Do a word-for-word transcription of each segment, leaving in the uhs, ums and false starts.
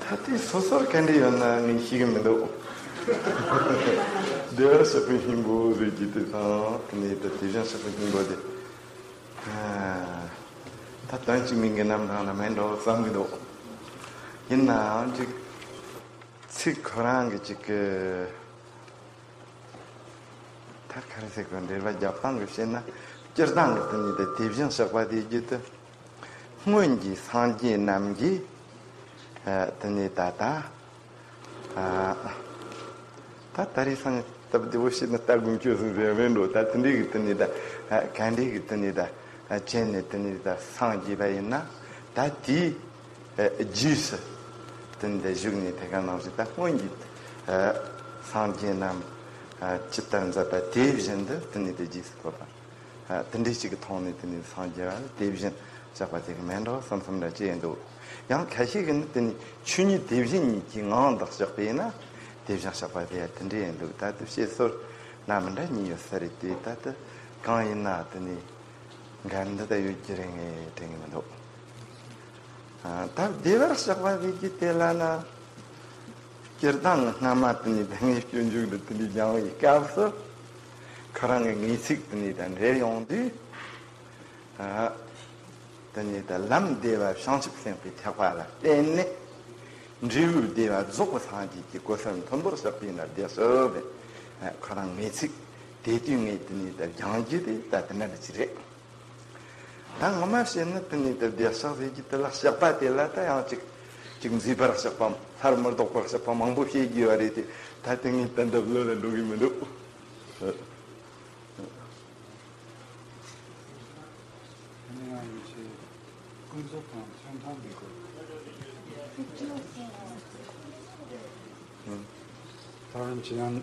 ད་ལྟའི་སོ་སོར་ག་འདྲ་ཡོད་ན་ངས་ཤེས་ཀྱི་མི་འདུག་བདེ་བར་གཤེགས་པའི་སྙིང་པོ་ཟེར་གྱི་དེ་དང་དེ་ནས་ད་དེ་བཞིན་གཤེགས་པའི་སྙིང་པོ་དེ། ད་དོན་གཅིག་མིང་གི་རྣམ་གྲངས་ལ་མེད་འགྲོ་བསམ་གྱི་འདུག་ཡིན་ནའང་ཅིག་ཚིག་ཁོ་རང་གི་ཅིག་གི་ཐར་ཁ་རེ་ཟེར་གོ་འགྲེལ་པ་རྒྱབ་སྟངས་ཀྱི་བཤད་ན། སྤྱིར་བཏང་གི་དེ་ནི་དེ་དེ་བཞིན་གཤེགས་པ་དེ་རྒྱུད་དུ་སྔོན་གྱི་སངས་རྒྱས་རྣམས་ཀྱིས་དེ་ནི་ད་ལྟ། ད་ད་རེས་སང་སྟབས་བདེ་བོ་བཤད་ན་ལྟ་སྒོམ་སྤྱོད་གསུམ་ཟེར་བས་འགྲོ། ད་དེ་འདྲའི་གི་དེ་ནི་ད་ག་འདྲའི་གི་དེ་ནི་ད་བྱས་ནས་དེ་ནི་ད་སངས་རྒྱས་པ་ཡིན་ན། ད་དེའི་རྗེས་སུ་དེ་ནི་ད་བཞུགས་ནས་དེ་ག་ནང་བཞིན་ད་སྔོན་གྱི་སངས་རྒྱས་རྣམས་ཇི་ལྟར་མཛད་པ་དེ་བཞིན་དུ་དེ་ནི་ད་རྗེས་སུ་བཀོད་པ། དེ་འདྲའི་ཅིག་གི་ཐོག་ནས་དེ་ནི་སངས་རྒྱས་པ་དེ་བཞིན་གཤེགས་པ་དེ་གི་མེད་འགྲོ་བསམ་བསམ་འདྲ་ཅི་ཡིན་འདུག་ཡང་ཁ་ཤས་ཀྱིས་ནི་དེ་ནི་ཆོས་ཉིད་དེ་བཞིན་ཉིད་ཀྱི་ངང་དུ་གཤེགས་པས་ན་དེ་བཞིན་གཤེགས་པ་དེ་ཡང་དེ་འདྲ་ཡིན་འདུག་ད་དེ་བཤད་སྲོལ་ན་མི་འདྲ་གཉིས་ཡོད་ས་རེད་དེ། ད་དེ་གང་ཡིན་ན་དེ་ནི་འགལ་འདུ་ད་ཡོད་ཀྱི་རེད་ངས་དྲན་གྱི་མི་འདུག་ད་བདེ་བར་གཤེགས་པ་ཟེར་གྱི་དེ་ལ་ན། སྤྱིར་བཏང་སྔ་མ་དེ་ནི་ད་ངས་སྤྱོད་འཇུག་འདི་དེ་འདྲའི་སྦྱང་བའི་སྐབས་སུ་ཁོ་རང་གི་ངེས་ཚིག་དེ་ནི་དང་འབྲེལ་ཡོང་དུས། དེ་ནི་ད་ལམ་བདེ་བ་བྱང་ཆུབ་སེམས་དཔའི་ཐེག་པ་ལ་བརྟེན་ནས་འབྲས་བུ་བདེ་བ་རྫོགས་པའི་སངས་རྒྱས་ཀྱི་གོ་ས་མཐོན་པོར་གཤེགས་པས་ན་བདེ་སོ་བས། ཁོ་རང་ངེས་ཚིག་དེ་དུས་ངས་དེ་ནི་ད་སྦྱང་རྒྱུ་དེ་ད་དེ་འདྲ་ཅིག་རེད། ད་ངོ་མ་བཤད་ན་དེ་ནི་ད་བདེ་གཤེགས་ཟེར་གྱི་དེ་ལ་གཤེགས་པ་དེ་ལ་ད་ཡང་ཅིག་ཅིག་མཛེས་པར་གཤེགས་པ་སླར་མི་ལྡོག་པར་གཤེགས་པ་མང་པོ་བཤད་རྒྱུ་ཡོད་རེད་དེ། ད་དེ་ངས་ད་འདི་བློ་ལ་འགྲོ་གི་མི་འདུག་ཀུན་རྫོབ་དང་མཚོན་ཐབས་མི་དགོས། ད་རུང་ཅི་ཡང་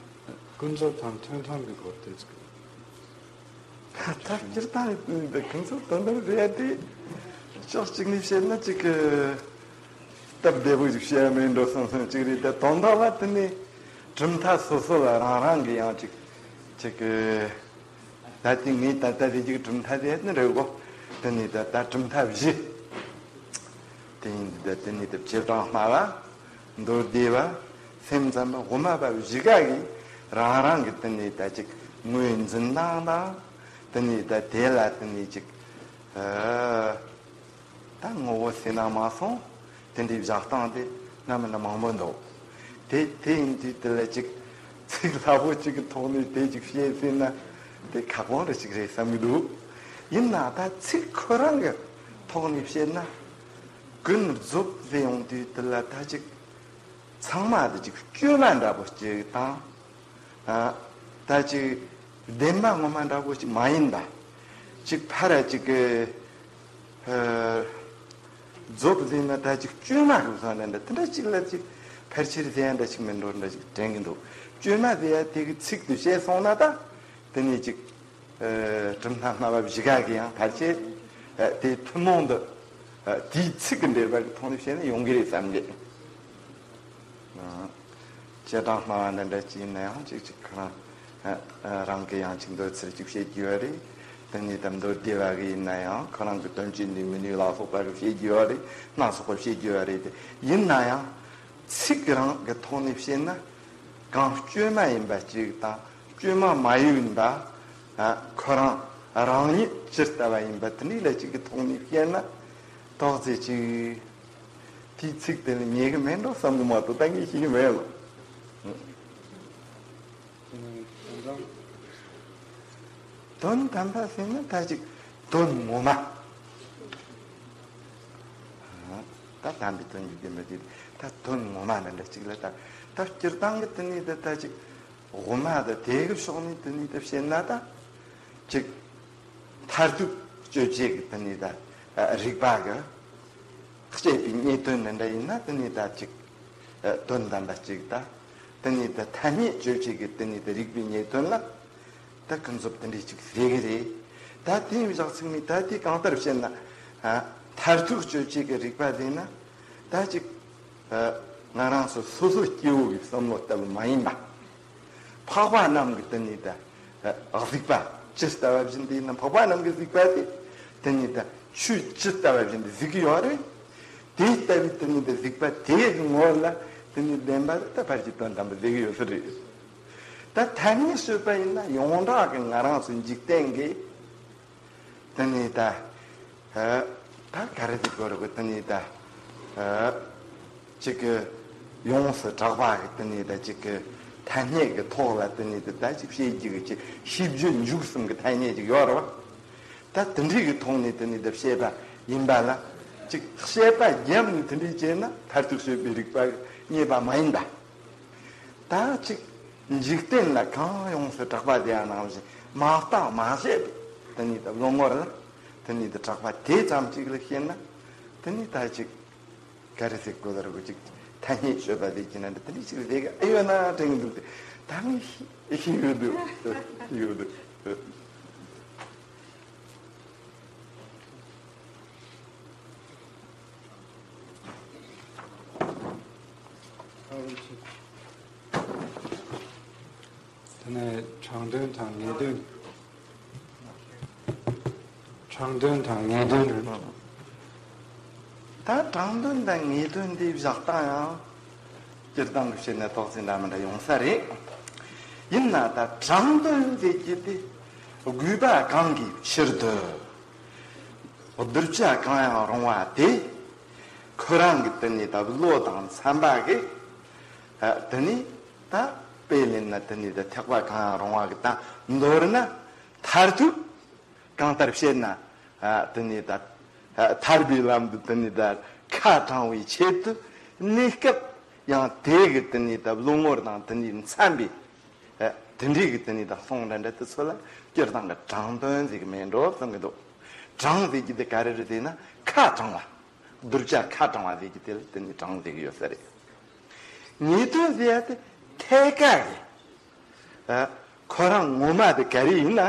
ཀུན་རྫོབ་དང་མཚོན་ཐབས་མི་དགོས་ཏེ། ད་སྤྱིར་བཏང་འདི་ཁོང་ཚོ་དོན་དམ་རེད་དེ། ཕྱོགས་གཅིག་ནས་བཤད་ན་ཅིག་གི་སྟབས་བདེ་པོ་ཞིག་བཤད་ཡ་མེད་འགྲོ་བསམ་བསམ་ཅིག་རེད་དེ། དོན་དག་ལ་དེ་ནི་གྲུབ་མཐའ་སོ་སོ་ལ་རང་རང་གི་ཡང་ཅིག་ཅིག་གི་ད་དེ་ངས་ད་ལྟ་དེ་ཅིག་གྲུབ་མཐའ་དེ་ནི་རེད་གོ། དེ་ནི་ད་ལྟ་གྲུབ་མཐའ་བཞི། དེ་ཡིན་དུས་དེ་ནི་དེ་བྱེ་བྲག་སྨྲ་བ། མདོ་སྡེ་པ། སེམས་ཙམ་པ། དབུ་མ་པ་བཞི་ཀ་གིས་རང་རང་གི་དེ་ནི་ད་ཅིག་ངོས་འཛིན་སྟངས་དང་། དེ་ནི་ད་དེ་ལ་དེ་ནི་ཅིག་ཨ་ད་ངོ་བོ་ཟེར་ན་མ་སོང་། དེ་འདྲའི་བཞག་སྟངས་དེ་སྣ་མིན་ན་མང་པོ་འདུག་དེ་དེ་ཡིན་དུས་དེ་ལ་ཅིག་ཚིག་སླ་པོ་ཅིག་གི་ཐོག་ནས་དེ་ཅིག་བཤད་ཟིན་ན་དེ་ཁག་པོ་རེ་ཅིག་རེད་བསམ་གྱི་འདུག་ཡིན་ན་ད་ཚིག་ཁོ་རང་གི་ཐོག་ནས་བཤད་ན། ཀུན་རྫོབ་ཟེར་ཡོང་དུས་དེ་ལ་ད་ཅིག་ཚང་མ་དེ་ཅིག་བཅོས་མ་འདྲ་པོ་ཅིག་དང་། ཨ་ད་ཅིག་བདེན་པ་ངོ་མ་འདྲ་པོ་ཅིག་མ་ཡིན་པ། ཅིག་ཕར་ཅིག་གི་ཨ་རྫོབ་ཟེར་ན་ད་ཅིག་བཅོས་མ་རུ་སོང་ན་འདྲ། དེ་འདྲ་ཅིག་ལ་ཅིག་ཕལ་ཆེར་ཟེར་ཡ་འདྲ་ཅིག་མི་འགྲོ་འདྲ་ཅིག་དྲན་གྱི་འདུག་བཅོས་མ་ཟེར་ཡ་དེ་གི་ཚིག་དེ་བཤད་སོང་ན་ད་དེ་ནས་ཅིག་ཨ་གྲུབ་མཐའ་སྨྲ་བ་བཞི་ཀ་གི་ཡང་ཕལ་ཆེར་ཨ་དེའི་ཐུན་མོང་དུ་ཨ་དེའི་ཚིག་གི་འགྲེལ་པ་གི་ཐོག་ནས་བཤད་ན་ཡོང་གི་རེད་བསམ་གི། ཨ་བྱེ་བྲག་སྨྲ་བ་འདི་འདྲ་ཅིག་ཡིན་ན་ཡང་ཅིག་ཅིག་ཁོ་རང་ཨ་ཨ་རང་གི་ཡང་ཅིག་འདོད་ཚུལ་ཅིག་བཤད་རྒྱུ་ཡོད་རེད། དེ་ནས་ད་མདོ་སྡེ་པ་གི་ཡིན་ན་ཡང་ཁོ་རང་གི་དོན་སྤྱི་ནུས་མི་ནུས་ལ་སོགས་པ་གི་བཤད་རྒྱུ་ཡོད་རེད། སྣ་ཚོགས་པ་བཤད་རྒྱུ་ཡོད་རེད་དེ། ཡིན་ན་ཡང་ཚིག་རང་གི་ཐོག་ནས་བཤད་ན། གང་བཅོས་མ་ཡིན་པ་ཅིག་དང་བཅོས་མ་མ་ཡིན་པ། ཨ་ཁོ་རང་རང་ཉིད་ཇི་ལྟ་བ་ཡིན་པ་དེ་འདྲ་ལ་ཅིག་གི་ཐོག་ནས་བཤད་ན། ཏོག་ཙེ་ཅིག་དེའི་ཚིག་དེ་ལ་ཉེ་གི་མེད་འགྲོ་བསམ་གི་མ་གཏོགས་ད་ངས་ཤེས་ཀྱི་མེད་ལ། དོན་དམ་པ་ཟེར་ན་ད་ཅིག་དོན་ངོ་མ། ད་དམ་པའི་དོན་གྱི་དེ་མི་དེ་ད་དོན་ངོ་མ་ལ་འདྲ་ཅིག་ལ་ད་ད་སྤྱིར་བཏང་གི་དེ་ནས་ད་ད་ཅིག་དབུ་མ་ད་དེ་གི་ཕྱོགས་ནས་དེ་ནས་ད་བཤད་ན་ད་ཅིག་མཐར་ཐུག་སྤྱོད་བྱེད་ཀྱི་དེ་ནས་ད་རིགས་པ་གི་བཤད་པའི་ངེས་དོན་འདི་འདྲ་ཡིན་ན་དེ་ནས་ད་ཅིག་དོན་དམ་པ་ཅིག་ད། དེ་ནས་ད་ཐ་སྙད་དཔྱོད་བྱེད་ཀྱི་དེ་ནས་ད་རིགས་པའི་ངེས་དོན་ལ་ད་ཀུན་རྫོབ་དེ་འདྲའི་ཅིག་ཟེར་གི་རེད། ད་དེ་ཡིན་བཞག་ཚིག་ནི་ད་དེ་གང་ལྟར་བཤད་ན། ཨ་མཐར་ཐུག་དཔྱོད་བྱེད་ཀྱི་རིགས་པ་ཟེར་ན་ད་ཅིག་ཨ་ང་རང་ཚོ་སོ་སོ་སྐྱེ་བོ་གི་བསམ་བློ་ལྟ་བུ་མ་ཡིན་པ། འཕགས་པ་རྣམས་ཀྱི་དེ་ནས་ད་ཨ་གཟིགས་པ་ཇི་ལྟ་བ་བཞིན་དེ་ཡིན་ན་འཕགས་པ་རྣམས་ཀྱི་གཟིགས་པ་དེ་དེ་ནས་ད་ཆོས་ཇི་ལྟ་བ་བཞིན་དུ་གཟིགས་ཀྱི་ཡོད་རེད། དེ་ལྟ་བུའི་དེ་ནི་དེ་གཟིགས་པ་དེའི་ངོར་ལ་དེ་ནི་བདེན་པ་ད་ཕར་གྱི་དོན་དམ་པ་བསྡད་ཀྱི་ཡོད་ས་རེད། ད་ཐ་སྙད་ཤོད་པ་ཡིན་ན་ཡོངས་གྲགས་ཀྱི་ང་རང་ཚོའི་འཇིག་རྟེན་གྱི་དེ་ནི་ད་ད་ག་རེ་དེ་དགོས་རེད་གོ། དེ་ནི་ད་ཅིག་གི་ཡོངས་སུ་གྲགས་པ་གི་དེ་ནི་ད་ཅིག་གི་ཐ་སྙད་ཀྱི་ཐོག་ལ་དེ་ནི་ད་ད་ཅིག་བཤད་རྒྱུ་གི་ཅིག་ཤེས་རྒྱུ་འཇུག་གསུམ་གྱི་ཐ་སྙད་ཅིག་ཡོད་རེད་བ། ད་དེ་འདྲའི་གི་ཐོག་ནས་དེ་ནི་དེ་བཤད་པ་ཡིན་པ་ལ་ཅིག་བཤད་པ་བརྒྱབ་ནས་དེ་འདྲའི་བྱས་ན་མཐར་ཐུག་ཤོད་པའི་རིགས་པ་རྙེད་པ་མ་ཡིན་པ། ད་ཅིག་འཇིག་རྟེན་ལ་གང་ཡོངས་སུ་གྲགས་པ་དེ་ཡང་ནང་བཞིན་མ་བརྟགས་མ་དཔྱད་པའི་དེ་ནི་དེ་བློ་ངོར་ལ་དེ་ནི་དེ་གྲགས་པ་དེ་ཙམ་ཅིག་ལ་བཤད་ན་དེ་ནི་ད་ཅིག་ག་རེ་ཟེར་དགོས་ལ་རུ་ཅིག་ཐ་སྙད་ཤོད་པ་དེ་ཅི་ན་འདྲ་དེ་འདྲ་ཅིག་ལས་ཀ་ཨེ་ཡོད་ན་དྲན་གི་འདུག་སྟེ། ད་ངས་ཤེས་ཤེས་ཡོད་འདུག་ཡོད་འདུག་དེ་ནས་དྲང་དོན་དང་ངེས་དོན། དྲང་དོན་དང་ངེས་དོན་རེད། ད་དྲང་དོན་དང་ངེས་དོན་འདི་བཞག་སྟངས་ཡང་སྤྱིར་བཏང་གི་བཤད་ན་ཏོག་ཙམ་འདྲ་མི་འདྲ་ཡོང་ས་རེད། ཡིན་ན་ད་དྲང་དོན་ཟེར་རྒྱུ་དེ་དགོས་པ་གང་གི་ཕྱིར་དུ་གདུལ་བྱ་གང་ཡང་རུང་བ་དེ་ཁོ་རང་གི་དེ་ནི་ད་བློ་དང་འཚམ་པ་གི་དེ་ནི་ད་དཔེ་ལེན་ན་དེ་ནི་ད་ཐེག་པ་གང་ཡང་རུང་བ་གི་ད་མདོར་ན་མཐར་ཐུག་གང་ལྟར་བཤད་ན། ཨ་དེ་ནི་ད་ཨ་ཐར་པའི་ལམ་དུ་དེ་ནི་ད་ཁ་དྲང་བའི་ཆེད་དུ་གནས་སྐབས་ཡང་དེ་གི་དེ་ནི་ད་བློ་ངོར་དང་དེ་ནི་འཚམ་པའི་ཨ་དེ་འདྲའི་གི་དེ་ནི་ད་གསུང་འདྲ་འདྲ་དེ་ཚོ་ལ་སྤྱིར་བཏང་གི་དྲང་དོན་ཟེར་གི་མེད་འགྲོ་བསམ་གི་འདུག་དྲང་ཟེར་གི་དེ་ག་རེ་རེད་ཟེར་ན་ཁ་དྲང་བ། གདུལ་བྱ་ཁ་དྲང་བ་ཟེར་གི་དེ་ལ་དེ་ནི་དྲང་ཟེར་གི་ཡོད་ས་རེད། ངེས་དོན་ཟེར་ཡ་དེ་ཐད་ཀ་གི་ཨ་ཁོ་རང་ངོ་མ་དེ་ག་རེ་ཡིན་ན།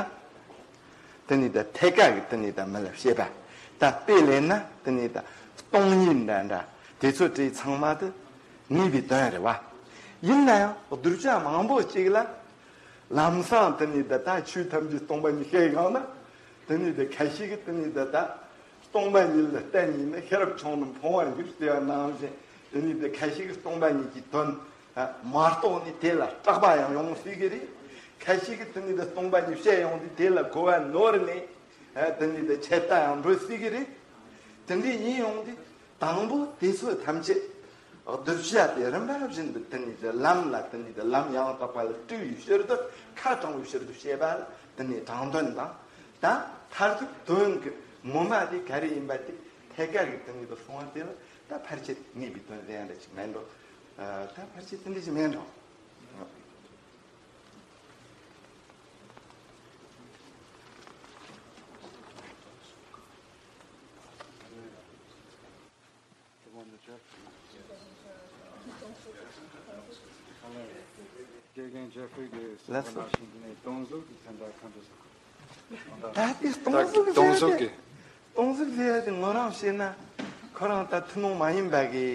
དེ་ནི་ད་ཐད་ཀ་གི་དེ་ནི་ད་མི་ལ་བཤད་པ། ད་དཔེ་ལེན་ན་དེ་ནི་ད་སྟོང་ཉིད་འདྲ་འདྲ་དེ་ཚོ་བྲིས་ཚང་མ་དེ་ངེས་པའི་དོན་རེད་བ། ཡིན་ན་ཡང་གདུལ་བྱ་མང་པོ་ཅིག་ལ་ལམ་སང་དེ་ནི་ད་ད་ཆོས་ཐམས་ཅད་སྟོང་པ་ཉིད་བཤད་ཡོང་ན་དེ་ནི་ད་ཁ་ཤས་ཀྱིས་དེ་ནི་ད་ད་སྟོང་པ་ཉིད་ལ་བརྟེན་ནས་ནི་ཤེས་རབ་ཆུང་རྣམས་ཕུང་བར་འགྱུར་ཟེར་བ་ནང་བཞིན་དེ་ནི་ད་ཁ་ཤས་ཀྱིས་སྟོང་པ་ཉིད་ཀྱི་དོན། མ་རྟོགས་ནས་དེ་ལ་སྐྲག་པ་ཡང་ཡོང་སྲིད་ཀྱི་རེད། ཁ་ཤས་ཀྱིས་དེ་ནི་དེ་སྟོང་པ་ཉིད་བཤད་ཡོང་དུས་དེ་ལ་གོ་བ་ནོར་ནས་དེ་ནི་དེ་ཆད་ལྟ་ཡང་འགྲོ་སྲིད་ཀྱི་རེད། དེ་འདྲ་ཡིན་ཡོང་དུས་དང་པོ་དེ་ཚོ་ཐམས་ཅད་གདུལ་བྱ་དེ་རིམ་པ་བཞིན་དུ་དེ་ནི་དེ་ལམ་ལ་དེ་ནི་དེ་ལམ་ཡང་དག་པ་ལ་སྤྲུལ་བའི་ཕྱིར་དུ་ཁ་དྲང་བའི་ཕྱིར་དུ་བཤད་པ་ལ་དེ་ནི་དྲང་དོན་དང་། ད་མཐར་ཐུག་དོན་གྱི་ངོ་མ་དེ་ག་རེ་ཡིན་པ་དེ་ཐད་ཀ་གི་དེ་ནི་དེ་གསུང་བ་དེ་ལ་ད་ཕལ་ཆེར་ངེས་པའི་དོན་ཟེར་ཡ་འདྲ་ཞིག་མེད་འགྲོ། ད་ཕལ་ཆེར་དེ་འདྲ་ཞིག་མེད་འགྲོ། དགེ་རྒན་ཇེ་ཧྥི་གིས་གསུངས་པ་ནང་བཞིན་དེ་ནས་སྟོང་གཟུགས་ཀྱི་མཚན་རྟགས་གང་འདྲ་ཟེར། ད་དེ་སྟོང་གཟུགས་ཟེར་ཡ་དེ། སྟོང་གཟུགས་ཟེར་ཡ་དེ་ངོ་རང་བཤད་ན་ཁོ་རང་ད་ཐུན་མོང་མ་ཡིན་པ་གི་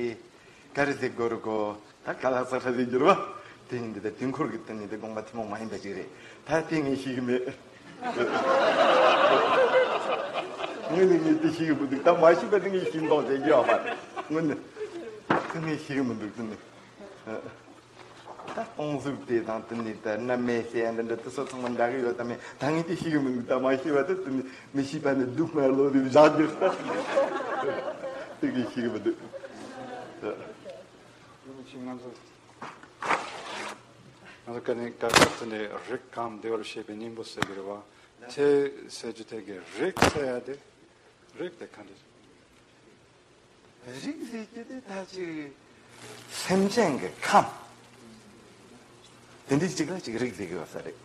ག་རེ་ཟེར་དགོས་རེད་གོ། ད་ག་ལ་ས་ཁ་ཟེར་རྒྱུ་རེད་བ། དེ་ཡིན་དུས་ད་དུས་འཁོར་གྱི་དེ་ནི་དེ་དགོངས་པ་ཐུན་མོང་མ་ཡིན་པ་ཅིག་རེད། ད་དེ་ངས་ཤེས་ཀྱི་མེད། དངོས་གནས་ངས་དེ་ཤེས་ཀྱི་མི་འདུག་ད་མ་ཤེས་པ་དེ་ངས་ཤེས་མདོག་བྱེད་རྒྱུ་ཡོད་མ་རེད། དངོས་གནས་དེ་ངས་ཤེས་ཀྱི་མི་འདུག་དེ་ནི། ད་སྟོང་གཟུགས་དེ་དང་དེ་ནི་ད་རྣམ་སྨིན་ཟེར་ཡ་འདི་འདྲ་དེ་ཚོ་ཚང་མ་འདྲ་གི་ཡོད་དམ་མེད་ད་ངས་དེ་ཤེས་ཀྱི་མི་འདུག་ད་མ་ཤེས་པ་དེ་དེ་ནི་མི་ཤེས་པ་ནི་སྡུག་བསྔལ་ལོ་རེ་བཞག་རྒྱུ་ད་དེ་གི་ཤེས་ཀྱི་མི་འདུག་ད། ང་ཚོ་ང་ཚོ་ཀ་ནི་ཀ་ཁ་དེ་ནི་རིགས་གང་བདེ་བར་གཤེགས་པའི་སྙིང་པོ་ཟེར་གི་རེད་བ། དེ་ཟེར་རྒྱུ་དེ་གི་རིགས་ཟེར་ཡ་དེ་རིགས་དེ་ག་འདྲ། རིགས་ཟེར་རྒྱུ་དེ་ད་ཅིག་སེམས་ཅན་གྱི་ཁམས། དེ་འདྲའི་ཅིག་ལ་ཅིག་རིགས་ཟེར་གི་ཡོད་ས་རེད།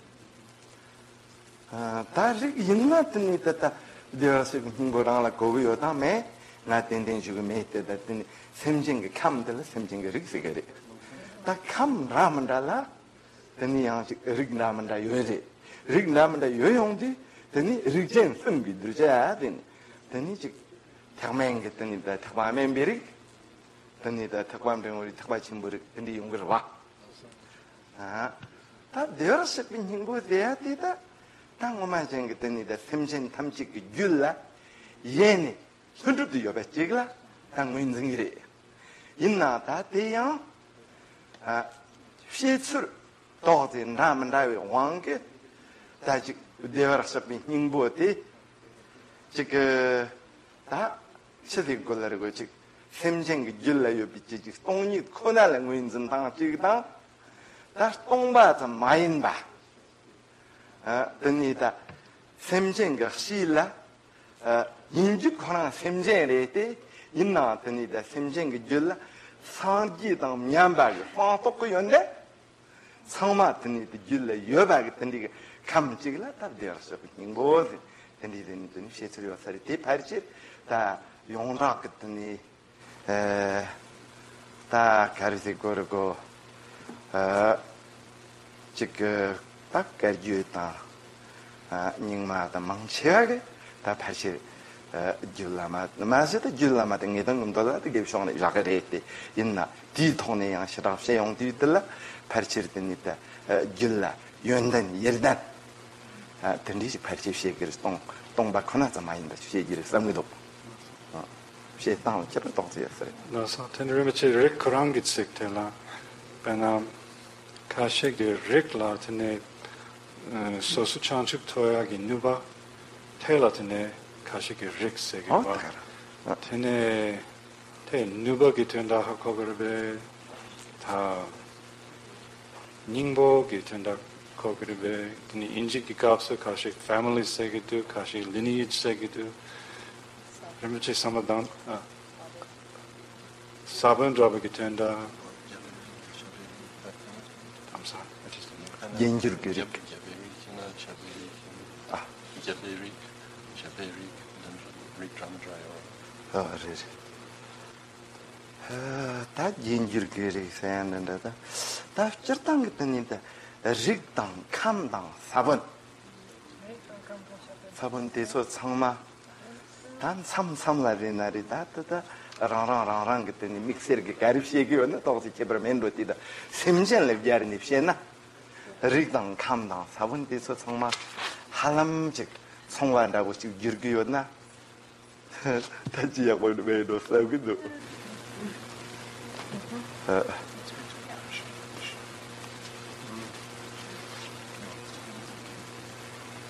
ཨ། ད་རིགས་ཡིན་ན་དེ་ནི་ད་ལྟ་བདེ་བར་གཤེགས་པའི་སྙིང་པོ་རང་ལ་གོ་གི་ཡོད་དམ་མེད་ང་ཏན་ཏན་ཞུ་གི་མེད་དེ། ད་དེ་ནི་སེམས་ཅན་གྱི་ཁམས་དེ་ལ་སེམས་ཅན་གྱི་རིགས་ཟེར་གི་རེད། ད་ཁམས་འདྲ་མི་འདྲ་ལ་དེ་ནི་ཡང་ཅིག་རིགས་འདྲ་མི་འདྲ་ཡོད་རེད། རིགས་འདྲ་མི་འདྲ་ཡོད་ཡོང་དུས་དེ་ནི་རིགས་ཅན་གསུམ་གྱི་གདུལ་བྱ་དེ་ནི་དེ་ནི་ཅིག་ཐེག་དམན་གྱི་དེ་ནི་ད་ཐེག་པ་དམན་པའི་རིགས། དེ་ནི་ད་ཐེག་པ་འབྲིང་བོ་རིགས། ཐེག་པ་ཆེན་པོའི་རིགས། དེ་འདྲ་ཡོང་གི་རེད་བ། ཨ། ད་བདེ་བར་གཤེགས་པའི་སྙིང་པོ་དེ་ཡ་དེ་ད་ད་ངོ་མ་ཅན་གྱི་དེ་ནི་ད་སེམས་ཅན་ཐམས་ཅད་ཀྱི་རྒྱུད་ལ་ཡེ་ནས་ལྷུན་གྲུབ་ཏུ་ཡོད་པ་ཅིག་ལ་ ད་ངོས་འཛིན་གྱི་རེད། ཡིན་ནའང་ད་དེ་ཡང་ཨ་བཤད་ཚུལ་ཏོག་ཙམ་འདྲ་མི་འདྲ་བའི་དབང་གིས་ད་ཅིག་བདེ་བར་གཤེགས་པའི་སྙིང་པོ་དེ་ཅིག་གི་ད་ཆི་ཟིག་དགོས་ལ་རེ་དགོས། ཅིག་སེམས་ཅན་གྱི་རྒྱུད་ལ་ཡོད་པའི་ཅིག་ཅིག་སྟོང་ཉིད་ཁོ་ན་ལ་ངོས་འཛིན་སྟངས་གཅིག་དང་། ད་སྟོང་པ་ཙམ་མ་ཡིན་པ། ཨ་དེ་ནས་ད་སེམས་ཅན་གྱི་གཤིས་ལ་ཨ་ཡིན་རྒྱུ་ཁོ་རང་སེམས་ཅན་རེད་དེ། ཡིན་ནའང་དེ་ནས་ད་སེམས་ཅན་གྱི་རྒྱུད་ལ་སངས་རྒྱས་དང་མཉམ་པ་གི་སྤངས་རྟོགས་ཀྱི་ཡོན་ཏན་ཚང་མ་དེ་ནས་དེ་རྒྱུད་ལ་ཡོད་པ་གི་དེ་འདྲའི་གི་ཁམས་གཅིག་ལ་ད་བདེ་བར་གཤེགས་པའི་སྙིང་པོ་ཟེར། དེ་འདྲའི་དེ་ནས་དེ་ནས་བཤད་ཚུལ་ཡོད་ས་རེད། དེ་ཕལ་ཆེར་ད་ཡོངས་གྲགས་ཀྱི་དེ་ནས་ཨ་ད་ག་རེ་ཟེར་དགོས་རེད་གོ། ཨ་གཅིག་གི་ད་བཀའ་བརྒྱུད་དང་ཨ་རྙིང་མ་དང་མང་ཆེ་བ་གི་ད་ཕལ་ཆེར་ཨ་རྒྱུད་བླ་མ་མ་ཟད་ད་རྒྱུད་བླ་མ་དང་ངེས་དོན་གྱི་མདོ་ལ་ད་དགེ་བཤེས་ནས་བཞག་གི་རེད་དེ། ཡིན་ན་དེའི་ཐོག་ནས་ཡང་ཞེ་དྲག་བཤད་ཡོང་དུས་དེ་ལ་ཕལ་ཆེར་དེ་ནི་ད་ཨ་རྒྱུད་ལ་ཡོན་ཏན་ཡེ་ལྡན་ཨ་དེ་འདྲའི་ཞིག་ཕལ་ཆེར་བཤད་ཀྱི་རེད། སྟོང་སྟོང་པ་ཁོ་ན་ཙམ་མ་ཡིན་པ་ཞིག་བཤད་ཀྱི་རེད་བསམ་གྱི་འདུག། ཨ། བཤད་སྟངས་ལ་ཁྱད་པར་ཏོག་ཙམ་ཡོད་ས་རེད། ལགས་སོ། དེ་ནི་རིན་པོ་ཆེ་རིགས་ཁོ་རང་གི་ཚིག་དེ་ལ་དཔེར་ན་ཁ་ཤས་ཀྱི་རིགས་ལ་དེ་ནི་ཨ་སོ་སོ་བྱང་ཆུབ་ཐོབ་ཡག་གི་ནུས་པ་དེ་ལ་དེ་ནི་ཁ་ཤས་ཀྱི་རིགས་ཟེར་གྱི་ཨོ་བ། དེ་ག་རེད། ཨ། དེ་ནི་དེ་ནུས་པ་གི་དོན་དག་ཧ་གོ་གི་རེད་པས། ད་སྙིང་པོ་གི་དོན་དག་གོ་གི་རེད་པས། དེ་ནི་དབྱིན་ཇི་གི་སྐབས་སུ་ཁ་ཤས་family ཟེར་གི་འདུག། ཁ་ཤས་lineage ཟེར་གི་འདུག། རིན་པོ་ཆེ་བསམ་བློ་བཏང་། ཨ། ས་བོན་འདྲ་བོ་གི་དོན་དག། I'm sorry, I just don't know. རྒྱན་འགྱུར་གྱི་རིགས། རྒྱ་བོད་རིགས་ཡིན་ན་བྱ་བོད་རིགས་ཡིན། ཨ། རྒྱ་བོད་རིགས། བྱ་བོད་རིགས། འདི་འདྲ་རིགས་འདྲ་མི་འདྲ་ཡོད། ཨ་རེད་རེད། ད་རྒྱན་འགྱུར་གྱི་རིགས་ཟེར་ཡ་འདི་འདྲ་ད། ད་སྤྱིར་བཏང་གི་དེ་ནི་ད་རིགས་དང་ཁམས་དང་ས་བོན། ས་བོན་དེ་ཚོ་ཚང་མ་ད་མཚམས་མཚམས་ལ་རེད་ན་རེད། ད་ད་ད་རང་རང་རང་རང་གི་དེ་ནི་དམིགས་བསལ་གྱི་ག་རེ་བཤད་ཀྱི་ཡོད་ན་ཏོག་ཙམ་ཁྱད་པར་མེད་འགྲོ། དེ་ད་སེམས་ཅན་ལ་སྦྱར་ནས་བཤད་ན། རིགས་དང་ཁམས་དང་ས་བོན་དེ་ཚོ་ཚང་མ་ཧ་ལམ་ཅིག་མཚུངས་པ་འདྲ་བོ་ཅིག་འགྱུར་གྱི་ཡོད་ན། ད་ཅི་ཡག་པོ་མེད་འགྲོ་བསམ་གྱི་འདུག། ཨ།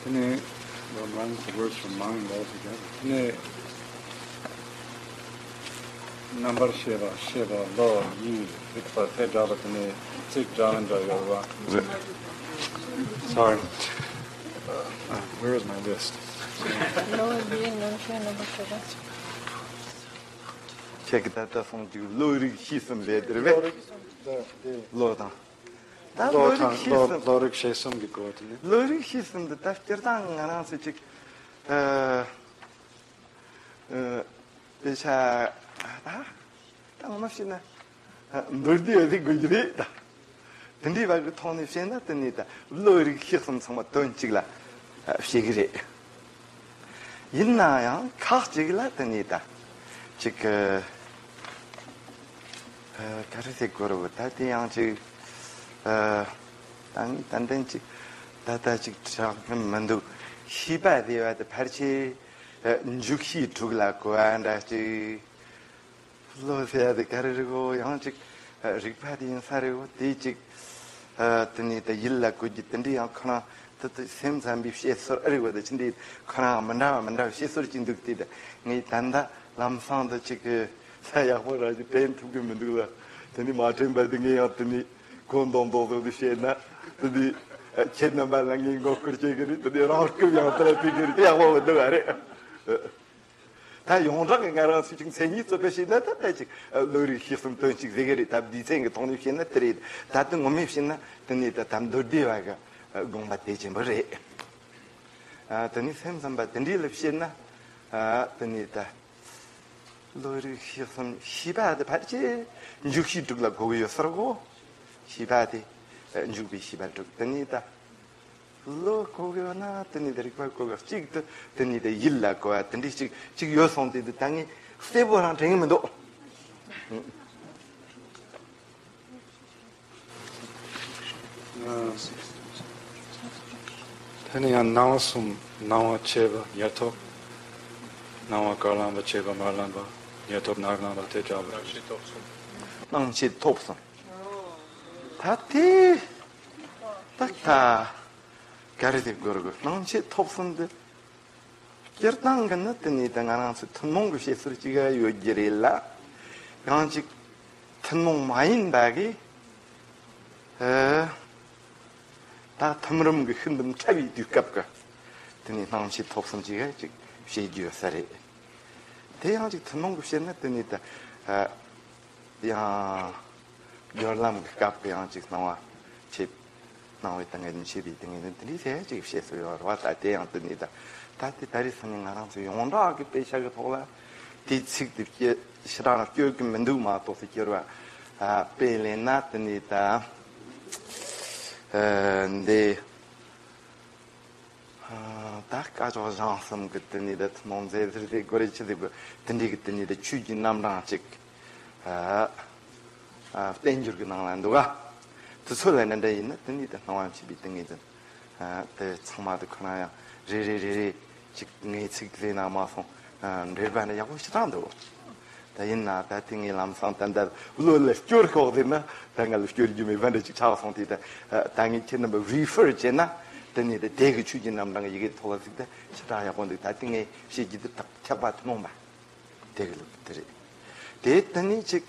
དེ་ནས་the mind, the words from mind altogether. དེ་ནས་རྣམ་པར་ཤེས་པ། ཤེས་པ། བློ། ཡིད། རིག་པ། དེ་འདྲ་བ། དེ་ནས་ཚིག་འདྲ་མི་འདྲ་ཡོད་པ། རེད། Sorry. Uh, where is my list? བློ་ཡིད་རྣམ་ཤེས་རྣམ་པར་ཤེས་པ། ཁྱེད་ཀྱིས་ད་ལྟ་སོང་ཅིག་བློ་རིག་ཤེས་གསུམ་རེད་དེ་རེད་པས། བློ་དང་། ད་བློ་བློ་རིག་དང་ཤེས་བློ་གསུམ། བློ་རིག་ཤེས་གསུམ་གྱི་སྐོར་དེ་ནི། བློ་རིག་ཤེས་གསུམ་དེ་ད་སྤྱིར་བཏང་ང་རང་ཚོ་ཅིག་ཨ་ཨ་དཔེ་ཆ་ད་ད་ངོ་མ་བཤད་ན་ཨ་མདོར་བསྡུས་ཡོད་ཟིག་དགོས་ཀྱི་རེད་ད། དེ་འདྲའི་བར་གྱི་ཐོག་ནས་བཤད་ན་དེ་ནི་ད་བློ་རིག་ཤེས་གསུམ་ཚང་མ་དོན་གཅིག་ལ་ཨ་བཤད་ཀྱི་རེད། ཡིན་ན་ཡང་ཁག་ཅིག་ལ་དེ་ནི་ད་ཅིག་གི་ཨ་ག་རེ་ཟེར་དགོས་རེད། ད་དེ་ཡང་ཅིག་ཨ་ད་ངས་ཏན་ཏན་ཅིག་ད་ལྟ་ཅིག་དྲག་གི་མི་འདུག། ཤེས་པ་ཟེར་བ་དེ་ཕལ་ཆེར་ཨ་འཇུག་ཤེས་དྲུག་ལ་གོ་བ་འདྲ་ཅིག། བློ་ཟེར་ཡ་དེ་ག་རེ་རེད་གོ། ཡང་ཅིག་ཨ་རིག་པ་དེ་ཡིན་ས་རེད་གོ། དེ་ཅིག་ཨ་དེ་ནས་ད་ཡིད་ལ་གོ་རྒྱུ་དེ་འདྲ་ཡང་ཁོ་རང་དེ་དེ་སེམས་ཙམ་པའི་བཤད་སྲོལ་ཨེ་རེད་གོ། དེ་ཅི་འདྲའི་ཁོ་རང་མི་འདྲ་བ་མི་འདྲ་བ་བཤད་སྲོལ་ཅིག་འདུག། དེ་ད་ངས་ད་ལྟ་ལམ་སང་དུ་ཅིག་གི་ས་ཡག་པོ་རང་ཅིག་དྲན་ཐུབ་གི་མི་འདུག་ལ། དེ་ནས་མ་དྲན་པ་དེ་ངས་ཡང་དེ་ནས་གོ་མདོག་མདོག་བཟོ་དུ་བཤད་ན་དེ་ནས་ཨ་ཁྱེད་རྣམ་པ་ལ་ངས་མགོ་སྐོར་བྱེད་གི་རེད། དེ་ནས་རང་སྐུ་ཡང་དེ་ལ་ཕུལ་གི་རེད། དེ་ཡག་པོ་མི་འདུག་ཨ་རེད། ད་ཡོངས་གྲགས་ཀྱི་ང་རང་ཚོས་ཅིག་མཚན་ཉིད་རྩོད་པ་བྱས་ན་ད་ལྟ་ཅིག་བློ་རིག་ཤེས་གསུམ་དོན་གཅིག་ཟེར་གི་རེད། ད་སྡེ་ཚན་གྱི་ཐོག་ནས་བཤད་ན་དེ་རེད། ད་དུང་ངོ་མས་བཤད་ན་དེ་ནི་ད་ད་མདོ་སྡེ་བ་གི་དགོངས་པ་དེ་ཆེན་པོ་རེད། ཨ་དེ་ནི་སེམས་ཙམ་པ་དེ་འདྲའི་ལ་བཤད་ན་ཨ་དེ་ནི་ད་བློ་རིག་ཤེས་གསུམ་ཤེས་པ་དེ་ཕལ་ཆེར་འཇུག་ཤེས་དྲུག་ལ་གོ་གི་ཡོད་ས་རེད་གོ། ཤེས་པ་དེ་ཨ་འཇུག་པའི་ཤེས་པ་དྲུག། དེ་ནི་ད། བློ་གོ་གི་ཡོད་ན་དེ་ནི་དེ་རིག་པ་གོ་གི་གཅིག་ཏུ་དེ་ནི་དེ་ཡིད་ལ་གོ་བ་དེ་འདྲའི་གཅིག་གཅིག་ཡོད་སོང་དེ་དེ་ད་ངས་གསལ་པོ་རང་དྲན་གི་མི་འདུག། དེ་ནི་ཡང་སྣང་བ་གསུམ། སྣང་བ་མཆེད་པ་ཉེར་ཐོབ། སྣང་བ་གར་ལངས་པ་མཆེད་པ་མར་ལངས་པ། ཉེ་ཐོབ་ནར་སྣང་དང་དེ་འདྲ་བ། སྣང་མཆེད་ཐོབ་གསུམ། ད་དེ་ད་ད་ག་རེ་དེ་དགོས་དགོས། སྣང་མཆེད་ཐོབ་གསུམ་དེ། སྤྱིར་བཏང་གི་ནི་དེ་ནས་ད་ང་རང་ཚོའི་ཐུན་མོང་གི་བཤད་སྲོལ་གཅིག་ཡོད་རྒྱུ་རེད་ལ། ཡང་གཅིག་ཐུན་མོང་མ་ཡིན་པ་གི་ཨ། ད་ཐིམ་རིམ་གྱི་ཤིན་ཏུ་ཕྲ་བའི་དུས་སྐབས་ཀྱི་དེ་ནས་སྣང་མཆེད་ཐོབ་གསུམ་ཅིག་ཅིག་བཤད་རྒྱུ་ཡོད་ས་རེད། དེ་ཡང་ཅིག་ཐུན་མོང་གི་བཤད་ན་དེ་ནས་ད་ཨ། ཡང་སྦྱོར་ལམ་གྱི་སྐབས་ཀྱི་ཡང་ཅིག་སྣང་བ་མཆེད། སྣང་བའི་ཏིང་ངེ་འཛིན་མཆེད་པའི་ཏིང་ངེ་འཛིན་དེ་འདྲའི་ཟེར་ཅིག་བཤད་སྲོལ་ཡོད་རེད་བ། ད་དེ་ཡང་དེ་ནས་ད་ད་དེ་ད་རེས་སང་ཉིན་ང་རང་ཚོ་ཡོངས་གྲགས་ཀྱི་དཔེ་ཆ་གི་ཐོག་ལ་དེའི་ཚིག་དེ་སྐྱེ་ཞེ་དྲག་རང་སྐྱོར་གྱི་མི་འདུག་མ་གཏོགས་སུ་སྐྱོར་བ། ཨ། དཔེ་ལེན་ན་དེ་ནས་ད་ཨ། འདི་ཨ། ད་སྐ་ཅོག་བཞེངས་གསུམ་གི་དེ་ནས་ད་ཐུན་མོང་མཛད་ཟེར་དེ་གོ་རེ་ཆི་ཟིག་གོ། དེ་འདྲའི་གི་དེ་ནས་ད་ཆོས་ཀྱི་རྣམ་གྲངས་གཅིག་ཨ། ཨ། བསྟན་འགྱུར་གྱི་ནང་ལ་འདུག་ག་དེ་ཚོ་ལ་འདྲ་འདྲ་ཡིན་ན་དེ་ནས་ད་སྣང་བ་མཆེད་པའི་ཏིང་ངེ་འཛིན། ཨ། དེ་ཚང་མ་དེ་ཁོ་རང་ཡང་རེ་རེ་རེ་རེ་ཅིག་ངའི་ཚིག་བཟླས་ན་མ་སོང་། ཨ། འགྲེལ་པ་འདྲ་ཡག་པོ་ཞེ་དྲག་འདུག་ད་ཡིན་ན་ད་དེ་ངའི་ལམ་སང་ད་ལྟ་བློ་ལ་སྐྱོར་ཤོག་ཟེར་ན་ད་ང་ལ་སྐྱོར་རྒྱུ་མེད་པ་འདྲ་ཅིག་ཆགས་སོང་། དེ་ད་ད་ངས་ཁྱེད་རྣམ་པ་རི་ཕར་བྱས་ན་དེ་ནས་ད་དེ་གི་ཆོས་ཀྱི་རྣམ་གྲངས་ཡི་གེ་ཐོག་ལ་གཟིགས་ད་ཞེ་དྲག་ཡག་པོ་འདུག་ད་དེ་ངས་བཤད་རྒྱུ་དེ་ཐག་ཐེག་པ་ཐུན་མོང་མ་དེ་གི་ལུགས་དེ་རེད། དེ་དེ་ནས་ཅིག་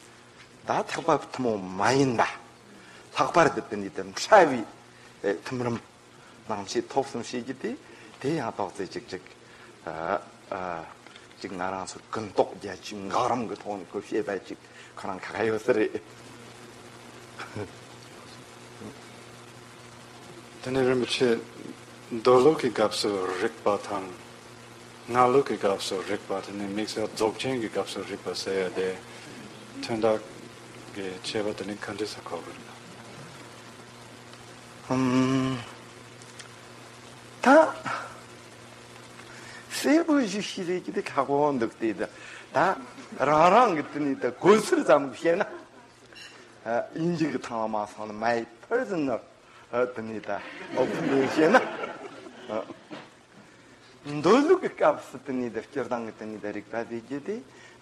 ད་ཐེག་པ་ཐུན་མོང་མ་ཡིན་པ་ལྷག་པར་དུ་དེ་ནས་ད་ཕྲ་བའི་ཐིམ་རིམ། སྣང་མཆེད་ཐོབ་གསུམ་བཤད་རྒྱུ་དེ་དེ་ཡང་ཏོག་ཙེ་ཅིག་ཅིག་ཨ། ཨ། ཅིག་ང་རང་ཚོར་ཀུན་རྟོག་རྒྱ་ཆེའི་འགག་རུམ་གྱི་ཐོག་ནས་ཁོ་བཤད་པ་ཅིག་ཁོ་རང་ཁ་ཁ་ཡོད་ས་རེད། དེ་ནས་རིན་པོ་ཆེ་མདོ་ལུགས་ཀྱི་སྐབས་སུ་རིག་པ་དང་། སྔགས་ལུགས་ཀྱི་སྐབས་སུ་རིག་པ། དེ་ནས་དམིགས་བསལ་རྫོགས་ཆེན་གྱི་སྐབས་སུ་རིག་པ་ཟེར་ཡ་དེ་དོན་དག་གི་ཁྱད་པར་དེ་ནི་ག་འདྲ་ས་གོ་དགོས་རེད། ཨམ། ད་གསལ་པོ་ཞིག་ཤེས་རེད་ཀྱི་དེ་ཁག་པོ་འདུག་སྟེ། ད་ད་རང་རང་གི་དེ་ནས་ད་གོ་ཚུལ་ཙམ་བཤད་ན། ཨ། དབྱིན་ཇི་གི་ཐང་ལ་མ་སོང་ན་my personal ཨ། དེ་ནས་ད་opinion བཤད་ན། ཨ། མདོ་ལུགས་ཀྱི་སྐབས་སུ་དེ་ནས་ད་སྤྱིར་བཏང་གི་དེ་ནས་ད་རིག་པ་ཟེར་རྒྱུ་དེ་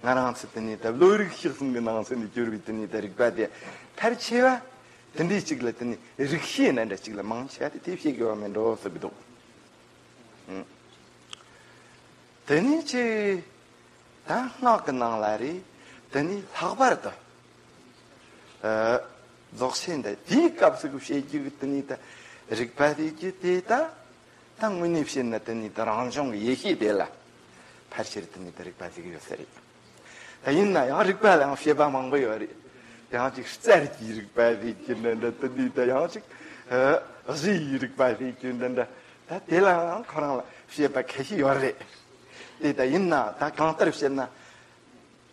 ང་རང་ཚོ་དེ་ནས་ད་བློ་རིག་ཤེར་གསུམ་གྱི་ནང་ཚན་ནས་གྱུར་པའི་དེ་ནས་ད་རིག་པ་དེ་ཕལ་ཆེ་བ་དེ་འདྲའི་གཅིག་ལ་དེ་ནས་རིག་ཤེས་ན་འདྲ་གཅིག་ལ་མང་ཆེ་བ་དེ་དེ་བཤད་དགོས་པ་མིན་འགྲོ་བསམ་གྱི་འདུག་ཨང་། དེ་ནས་ཅི། ད་སྔགས་ཀྱི་ནང་ལ་རེད། དེ་ནས་ལྷག་པར་དུ། ཨ། རྫོགས་ཆེན་དང་དེའི་སྐབས་སུ་བཤད་རྒྱུ་གི་དེ་ནས་ད་རིག་པ་དེ་རྒྱུ་དེ་ད། ད་དངོས་གནས་བཤད་ན་དེ་ནས་ད་རང་བྱུང་གི་ཡེ་ཤེས་དེ་ལ་ཕལ་ཆེར་དེ་ནས་ད་རིག་པ་ཟེར་གྱི་ཡོད་ས་རེད། ད་ཡིན་ན་ཡང་རིག་པ་ལ་ཡང་བཤད་པ་མང་པོ་ཡོད་རེད། ཡང་ཅིག་རྩལ་གྱི་རིག་པ་ཟེར་རྒྱུ་འདྲ་འདྲ། དེ་འདི་ད་ཡང་ཅིག་ཨ། གཞི་ཡི་རིག་པ་ཟེར་རྒྱུ་འདྲ་འདྲ། ད་དེ་ལ་ཡང་ཁོ་རང་ལ་བཤད་པ་ཁ་ཤས་ཡོད་རེད། དེ་ད་ཡིན་ན་ད་གང་ལྟར་བཤད་ན།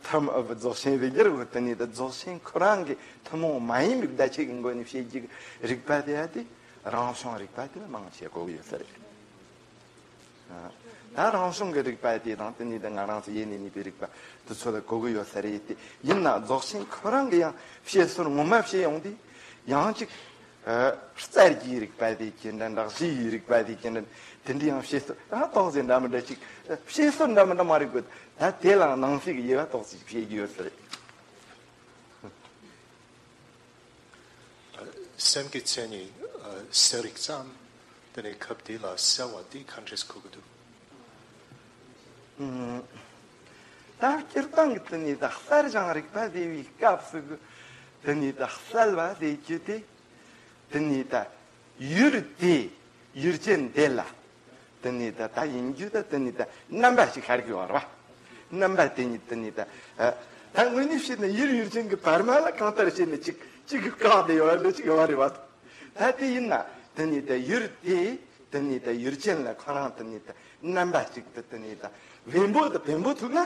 ཐམ་ཨ་བུ་རྫོགས་ཆེན་ཟེར་རྒྱུ་རེད། དེ་ནས་ད་རྫོགས་ཆེན་ཁོ་རང་གི་ཐུན་མོང་མ་ཡིན་པའི་བརྡ་ཆད་ཀྱི་སྒོ་ནས་བཤད་རྒྱུ་གི་རིག་པ་དེ་ཡ་དེ་རང་བྱུང་རིག་པ་དེ་ལ་མང་ཆེ་གོ་གི་ཡོད་ས་རེད། ཨ། ད་རང་བྱུང་གི་རིག་པ་དེ་དང་དེ་ནས་ད་ང་རང་ཚོ་ཡེ་ནས་རྙེད་པའི་རིག་པ་དེ་ཚོ་ལ་གོ་གི་ཡོད་ས་རེད་དེ། ཡིན་ན་རྫོགས་ཆེན་ཁོ་རང་གི་ཡང་བཤད་སྲོལ་ངོ་མ་བཤད་ཡོང་དུས་ཡང་ཅིག་ཨ། རྩལ་གྱི་རིག་པ་དེ་ཅི་འདྲ་འདྲ། གཞི་ཡི་རིག་པ་དེ་ཅི་འདྲ། དེ་འདྲ་ཡང་བཤད་སྲོལ་ད་ཏོག་ཙེ་འདྲ་མི་འདྲ་ཅིག་བཤད་སྲོལ་འདྲ་མི་འདྲ་མ་རེད་དགོས། ད་དེ་ལའང་ནང་གསེས་ཀྱི་དབྱེ་བ་ཏོག་ཙེ་ཅིག་བཤད་རྒྱུ་ཡོད་ས་རེད། སེམས་ཀྱི་མཚན་ཉིད་གསལ་རིག་ཙམ། དེ་ནས་སྐབས་འདི་ལ་གསལ་བ་འདི་ག་འདྲས་གོ་གི་འདུག་ཨུམ། ད་སྤྱིར་བཏང་གི་དེ་ནས་ད་གསལ་བྱང་རིག་པ་ཟེར་བའི་སྐབས་སུ་གི་དེ་ནས་ད་གསལ་བ་ཟེར་རྒྱུ་དེ། དེ་ནས་ད་ཡུལ་དེ་ཡུལ་ཅན་དེ་ལ། དེ་ནས་ད་ད་ཡིན་རྒྱུ་ད་དེ་ནས་ད་རྣམ་པ་ཞིག་ཤར་གི་ཡོད་རེད་བ། རྣམ་པ་དེ་ཉིད་དེ་ནས་ད་ཨ། ད་དངོས་གནས་བཤད་ན་ཡུལ་ཡུལ་ཅན་གྱི་བར་མ་ལ་གང་ལྟར་བཤད་ན་ཅིག་ཅིག་གི་བཀག་དེ་ཡོད་རེད། ཅིག་ཡོད་རེད་བ། ད་དེ་ཡིན་ན་དེ་ནས་ད་ཡུལ་དེ་དེ་ནས་ད་ཡུལ་ཅན་ལ་ཁོ་རང་དེ་ནས་ད་རྣམ་པ་ཅིག་ད་དེ་ནས་ད་བེམ་པོ་ད་བེམ་པོ་ཐུག་ན་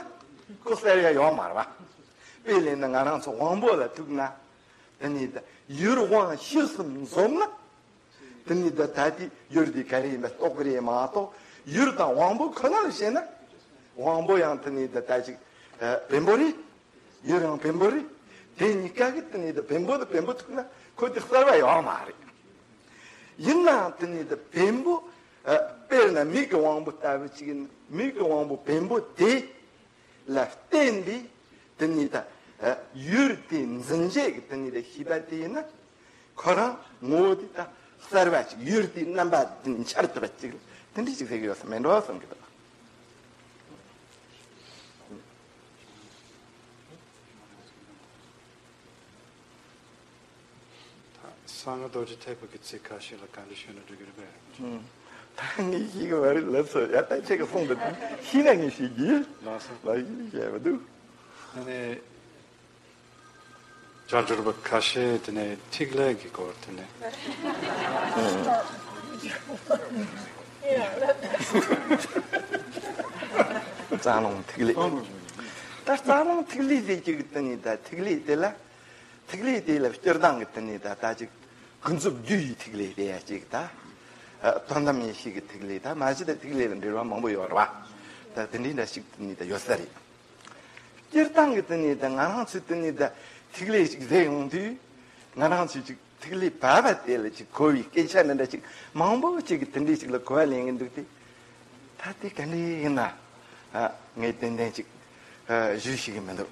ཁོ་གསལ་ཡ་ཡོད་མ་རེད་བ། དཔེ་ལེན་ན་ང་རང་ཚོ་དབང་པོ་ལ་ཐུག་ན། དེ་ནས་ད་ཡུལ་དབང་ཕྱི་གསུམ་འཛོམས་ན། དེ་ནས་ད་ད་དེ་ཡུལ་དེ་ག་རེ་ཡིན་པ་རྟོགས་ཀྱི་རེད་མ་གཏོགས། ཡུལ་དང་དབང་པོ་ཁོ་ན་ལ་བཤད་ན། དབང་པོ་ཡང་དེ་ནས་ད་ད་ཅིག་ཨ། བེམ་པོ་རེད། ཡུལ་ཡང་བེམ་པོ་རེད། དེ་གཉིས་ཀ་གི་དེ་ནས་ད་བེམ་པོ་དང་བེམ་པོ་ཐུག་ན་ཁོ་དེ་གསལ་བ་ཡོད་མ་རེད། ཡིན་ནའང་དེ་ནས་ད་བེམ་པོ་ཨ། དཔེར་ན་མིག་གི་དབང་པོ་ལྟ་བུ་ཅིག་ཡིན་ན་མིག་གི་དབང་པོ་བེམ་པོ་དེ་ལ་བརྟེན་པའི་ དེ་ནི་ད་ཡུལ་དེ་འཛིན་བྱེད་ཀྱི་དེ་ནི་ད་ཤེས་པ་དེ་ཡིན་ན། ཁོ་རང་ངོ་བོ་དེ་ད་གསལ་བ་ཅིག་ཡུལ་དེའི་རྣམ་པ་དེ་འཆར་ཐུབ་པ་ཅིག་དེ་འདྲ་ཅིག་ཟེར་གྱི་ཡོད་ས་མེད་འགྲོ་བསམ་གྱི་འདུག་གསང་སྔགས་རྡོ་རྗེ་ཐེག་པ་གི་ཚིག་ཁ་ཤས་ལ་བཀའ་འདྲི་ཞུས་ན་འགྲིག་གི་རེད་པས། ད་ངས་ཤེས་ཀྱི་མ་རེད་ལབ་སོང་། ཡ་ད་ཁྱེད་ཀྱི་གསུང་དེ་ཤེས་ན་ངས་ཤེས་ཀྱི་ཡིན། ལགས་སོ། ལགས་ཤེས་བྱས་མི་འདུག་ཨ་ནི། བྱང་ཆུབ་པ་ཁ་ཤས་དེ་ནས་ཐིག་ལེ་གི་སྐོར་དེ་ནས། རྩ་རླུང་ཐིག་ལེ། ད་རྩ་རླུང་ཐིག་ལེ་ཟེར་གྱི་གི་དེ་ནི་ད་ཐིག་ལེ་དེ་ལ། ཐིག་ལེ་དེ་ལ་སྤྱིར་བཏང་གི་དེ་ནི་ད་ལྟ་ཅིག་ཀུན་རྫོབ་རྒྱུ་ཡི་ཐིག་ལེ་རེད་ཡ་གཅིག་ད། ཨ། དོན་དམ་ཡེ་ཤེས་ཀྱི་ཐིག་ལེ་ད་མ་གཞི་ད་ཐིག་ལེ་ལ་འབྲེལ་བ་མང་པོ་ཡོད་རེད་བ། ད་དེ་འདྲའི་འདྲ་ཞིག་དེ་ནི་ད་ཡོད་ས་རེད། སྤྱིར་བཏང་གི་དེ་ནི་ད་ང་རང་ཚོས་དེ་ནི་ད་ཐིག་ལེ་ཞིག་ཟེར་ཡོང་དུས། ང་རང་ཚོས་ཅིག་ཐིག་ལེ་བབས་པ་དེ་ལ་ཅིག་གོ་བའི་སྐད་ཆ་འདི་འདྲ་ཅིག་མང་པོ་ཅིག་གི་དེ་འདྲའི་ཞིག་ལ་གོ་བ་ལེན་གྱི་འདུག་སྟེ། ད་དེ་ག་འདྲ་ཡིན་ན། ཨ། ངས་ཏན་ཏན་ཅིག་ཨ། ཞུ་ཤེས་ཀྱི་མི་འདུག་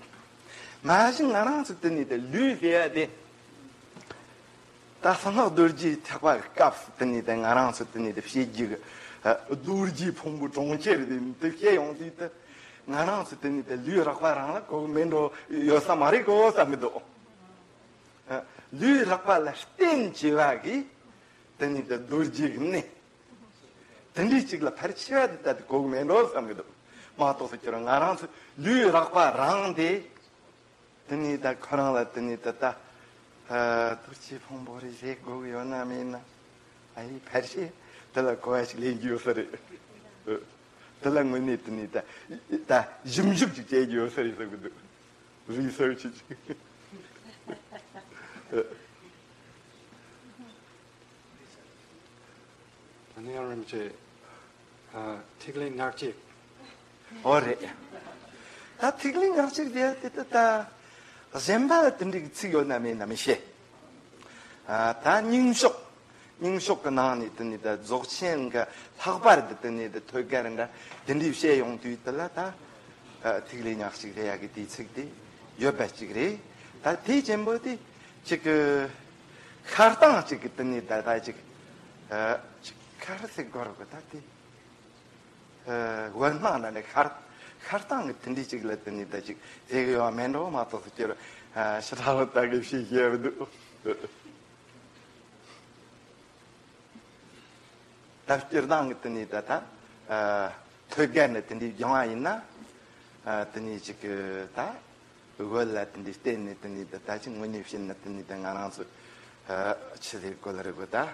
མ་གཞི་ང་རང་ཚོ་དེ་ནི་དེ་ལུས་ཟེར་ཡ་དེ། ད་གསང་སྔགས་རྡོ་རྗེ་ཐེག་པ་གི་སྐབས་སུ་དེ་ནི་དེ་ང་རང་ཚོ་དེ་ནི་དེ་བཤད་རྒྱུ་གི། ཨ། རྡོ་རྗེ་ཕུང་པོ་གྲོང་ཁྱེར་དེ་དེ་བཤད་ཡོང་དུས་དེ། ང་རང་ཚོ་དེ་ནི་དེ་ལུས་རགས་པ་རང་ལ་གོ་གི་མེད་འགྲོ་ཡོད་ས་མ་རེད་གོ་བསམ་གྱི་འདུག་ལུས་རགས་པ་ལ་བརྟེན་བྱས་པ་གི་དེ་ནི་དེ་རྡོ་རྗེ་གི་གནས། དེ་འདྲའི་ཅིག་ལ་ཕལ་ཆེ་བ་དེ་ལྟ་དེ་གོ་གི་མེད་འགྲོ་བསམ་གྱི་འདུག་མ་གཏོགས་སུ་ཁྱོད་རང་ང་རང་ཚོ་ལུས་རགས་པ་རང་དེ་དེ་ནི་ད་ཁོ་རང་ལ་དེ་ནི་ད་ལྟ་རྡོ་རྗེ་ཕུང་པོ་རེ་བྱེད་དགོས་ཀྱི་ཡོད་ན་མེད་ན། ཨ་ཡི་ཕལ་ཆེར་དེ་ལ་གོ་བ་ཞིག་ལེན་རྒྱུ་ཡོད་ས་རེད། དེ་ལ་དངོས་གནས་དེ་ནི་ད་ད་ཞིབ་འཇུག་ཅིག་བྱེད་རྒྱུ་ཡོད་ས་རེད་བསམ་གྱི་འདུག research ཅིག་ད་ནི་ཡང་རིན་པོ་ཆེ། ཨ། ཐིག་ལེ་སྔགས་ཆས། ཨོ་རེད། ད་ཐིག་ལེ་སྔགས་ཆས་དེ་དེ་ད་ད་གཞན་པ་ལ་དེ་འདྲའི་ཚིག་ཡོད་ན་མེད་ན་མི་ཤེས། ཨ། ད་རྙིང་ཤོག་རྙིང་ཤོག་གི་ནང་ནས་དེ་ནི་ད་རྫོགས་ཆེན་གྱི་ལྷག་པར་དུ་དེ་ནི་ད་ཐོད་རྒལ་འདྲ་དེ་འདྲའི་བཤད་ཡོང་དུས་དེ་ལ་ད། ཨ། ཐིག་ལེ་སྔགས་ཆས་རེད་ཡ་གི་དེའི་ཚིག་དེ་ཡོད་པ་ཅིག་རེད། ད་དེ་ཆེན་པོ་དེ་ཅིག་གི་ཤར་སྟངས་ཅིག་གི་དེ་ནི་ད་ད་ཅིག་ཨ། ཅིག་ཤར་ཟེར་དགོས་རེད་གོ་ད་དེ། ཨ། ཝེར་སྣང་ན་ནི་ཤར་ཤར་སྟངས་ཀྱི་དེ་འདྲའི་ཅིག་ལ་དེ་ནི་ད་ཅིག་དེ་གི་ཡོད་མེད་འགྲོ་མ་གཏོགས་སུ་ཁྱེར། ཨ། ཞེ་དྲག་ལ་ད་གི་ཤེས་ཤེས་མི་འདུག་ད་སྤྱིར་བཏང་གི་དེ་ནི་ད་ད། ཨ། ཐོད་རྒལ་ནི་དེ་འདྲའི་སྦྱང་བ་ཡིན་ན། ཨ། དེ་ནི་ཅིག་གི་ད། ཝེར་ལ་དེ་འདྲའི་བརྟེན་ནས་དེ་ནི་ད་ད་ཅིག་དངོས་གནས་བཤད་ན་དེ་ནི་ད་ང་རང་ཚོ། ཨ། ཆི་ཟེར་དགོས་ལ་རེད་གོ་ད།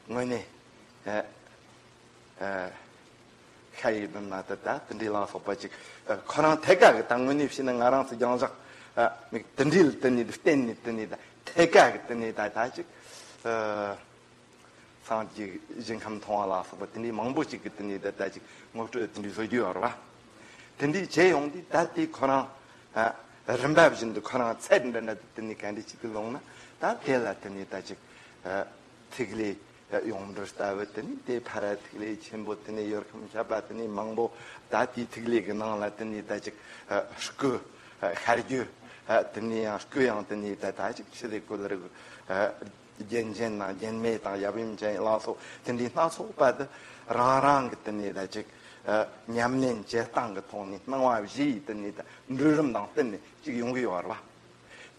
དངོས་གནས། ཨ། ཨ། ཤ་ཡི་བུམ་མ་ད་ད་དེ་འདྲའི་ལ་སོགས་པ་ཅིག་ཨ། ཁོ་རང་ཐད་ཀ་གི་ད་དངོས་གནས་བཤད་ན་ང་རང་ཚོ་རྒྱང་བཞག་ཨ། མིག་དེ་འདྲའི་ལ་དེ་ནི་བརྟེན་ནས་དེ་ནི་ད་ཐད་ཀ་གི་དེ་ནི་ད་ད་ཅིག་ཨ། སངས་རྒྱས་ཞིང་ཁམས་མཐོང་བ་ལ་སོགས་པ་དེ་འདྲའི་མང་པོ་ཅིག་གི་དེ་ནི་ད་ད་ཅིག་ངོ་སྤྲོད་དེ་འདྲའི་བཟོ་རྒྱུ་ཡོད་རེད་བ། དེ་འདྲའི་བྱས་ཡོང་དུས་ད་དེ་ཁོ་རང་ཨ། རིམ་པ་བཞིན་དུ་ཁོ་རང་ཚད་འདྲ་འདྲ་དེ་ནི་ག་འདྲ་ཅིག་གི་ལོངས་ན་ད་དེ་ལ་དེ་ནི་ད་ཅིག་ཨ། ཐིག་ལེ་ཡོངས་གྲུབ་ལྟ་བུ་དེ་ནི་དེ་ཕ་ར་ཐིག་ལེ་ཆེན་པོ་དེ་ནི་ཡོད་ཁམས་ཁྱབ་པ་དེ་ནི་མང་པོ་ད་དེའི་ཐིག་ལེ་གི་ནང་ལ་དེ་ནི་ད་ཅིག་ཨ། སྐུ་ཨ། ཤར་རྒྱུ་ཨ། དེ་ནི་ཡང་སྐུ་ཡང་དེ་ནི་ད་ད་ཅིག་ཕྱི་ལས་ཀོ་ལ་རིག་ཨ། རྒྱན་ཅན་དང་རྒྱན་མེད་དང་ཡབ་ཡུམ་ཅན་ལ་སོགས་དེ་འདྲའི་སྣ་ཚོགས་པ་དེ་རང་རང་གི་དེ་ནས་ད་ཅིག་ཨ། ཉམས་ལེན་བྱེད་སྟངས་ཀྱི་ཐོག་ནས་སྣང་བ་བཞི་ཡི་དེ་ནས་ད་འགྲོས་རིམ་དང་བསྟུན་ནས་ཅིག་ཡོང་གི་ཡོད་རེད་བ།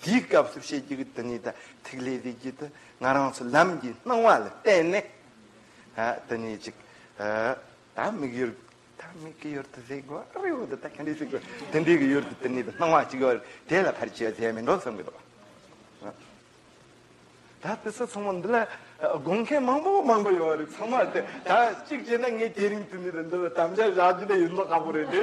དེའི་སྐབས་སུ་བཤད་རྒྱུ་གི་དེ་ནས་ད་ཐིག་ལེ་ཟེར་རྒྱུ་དེ་ང་རང་ཚོ་ལམ་གྱི་སྣང་བ་ལ་བརྟེན་ནས་ཨ། དེ་ནས་ཅིག་ཨ། ད་མིག་ཡུལ། ད་མིག་གི་ཡུལ་དུ་ཟེར་དགོས་རེད་འོ། ད་ད་ག་འདྲ་ཟེར་དགོས། དེ་འདྲའི་གི་ཡུལ་དུ་དེ་ནི་སྣང་བ་གཅིག་ཡོད་རེད། དེ་ལ་ཕར་ཆེ་ཟེར་མི་འགྲོ་བསམ་གི་འདུག་ད་དེ་ཚོ་ཚང་མ་འདི་ལ་དགོངས་མཁན་མང་པོ་མང་པོ་ཡོད་རེད། ཚང་མ་དེ་ད་གཅིག་བྱས་ན་ངས་དེ་རིང་དེ་ནི་འདི་ལ་དམ་བཅའ་བཞག་རྒྱུ་ནི་ཡིན་ལོ་ཁག་པོ་རེད་དེ།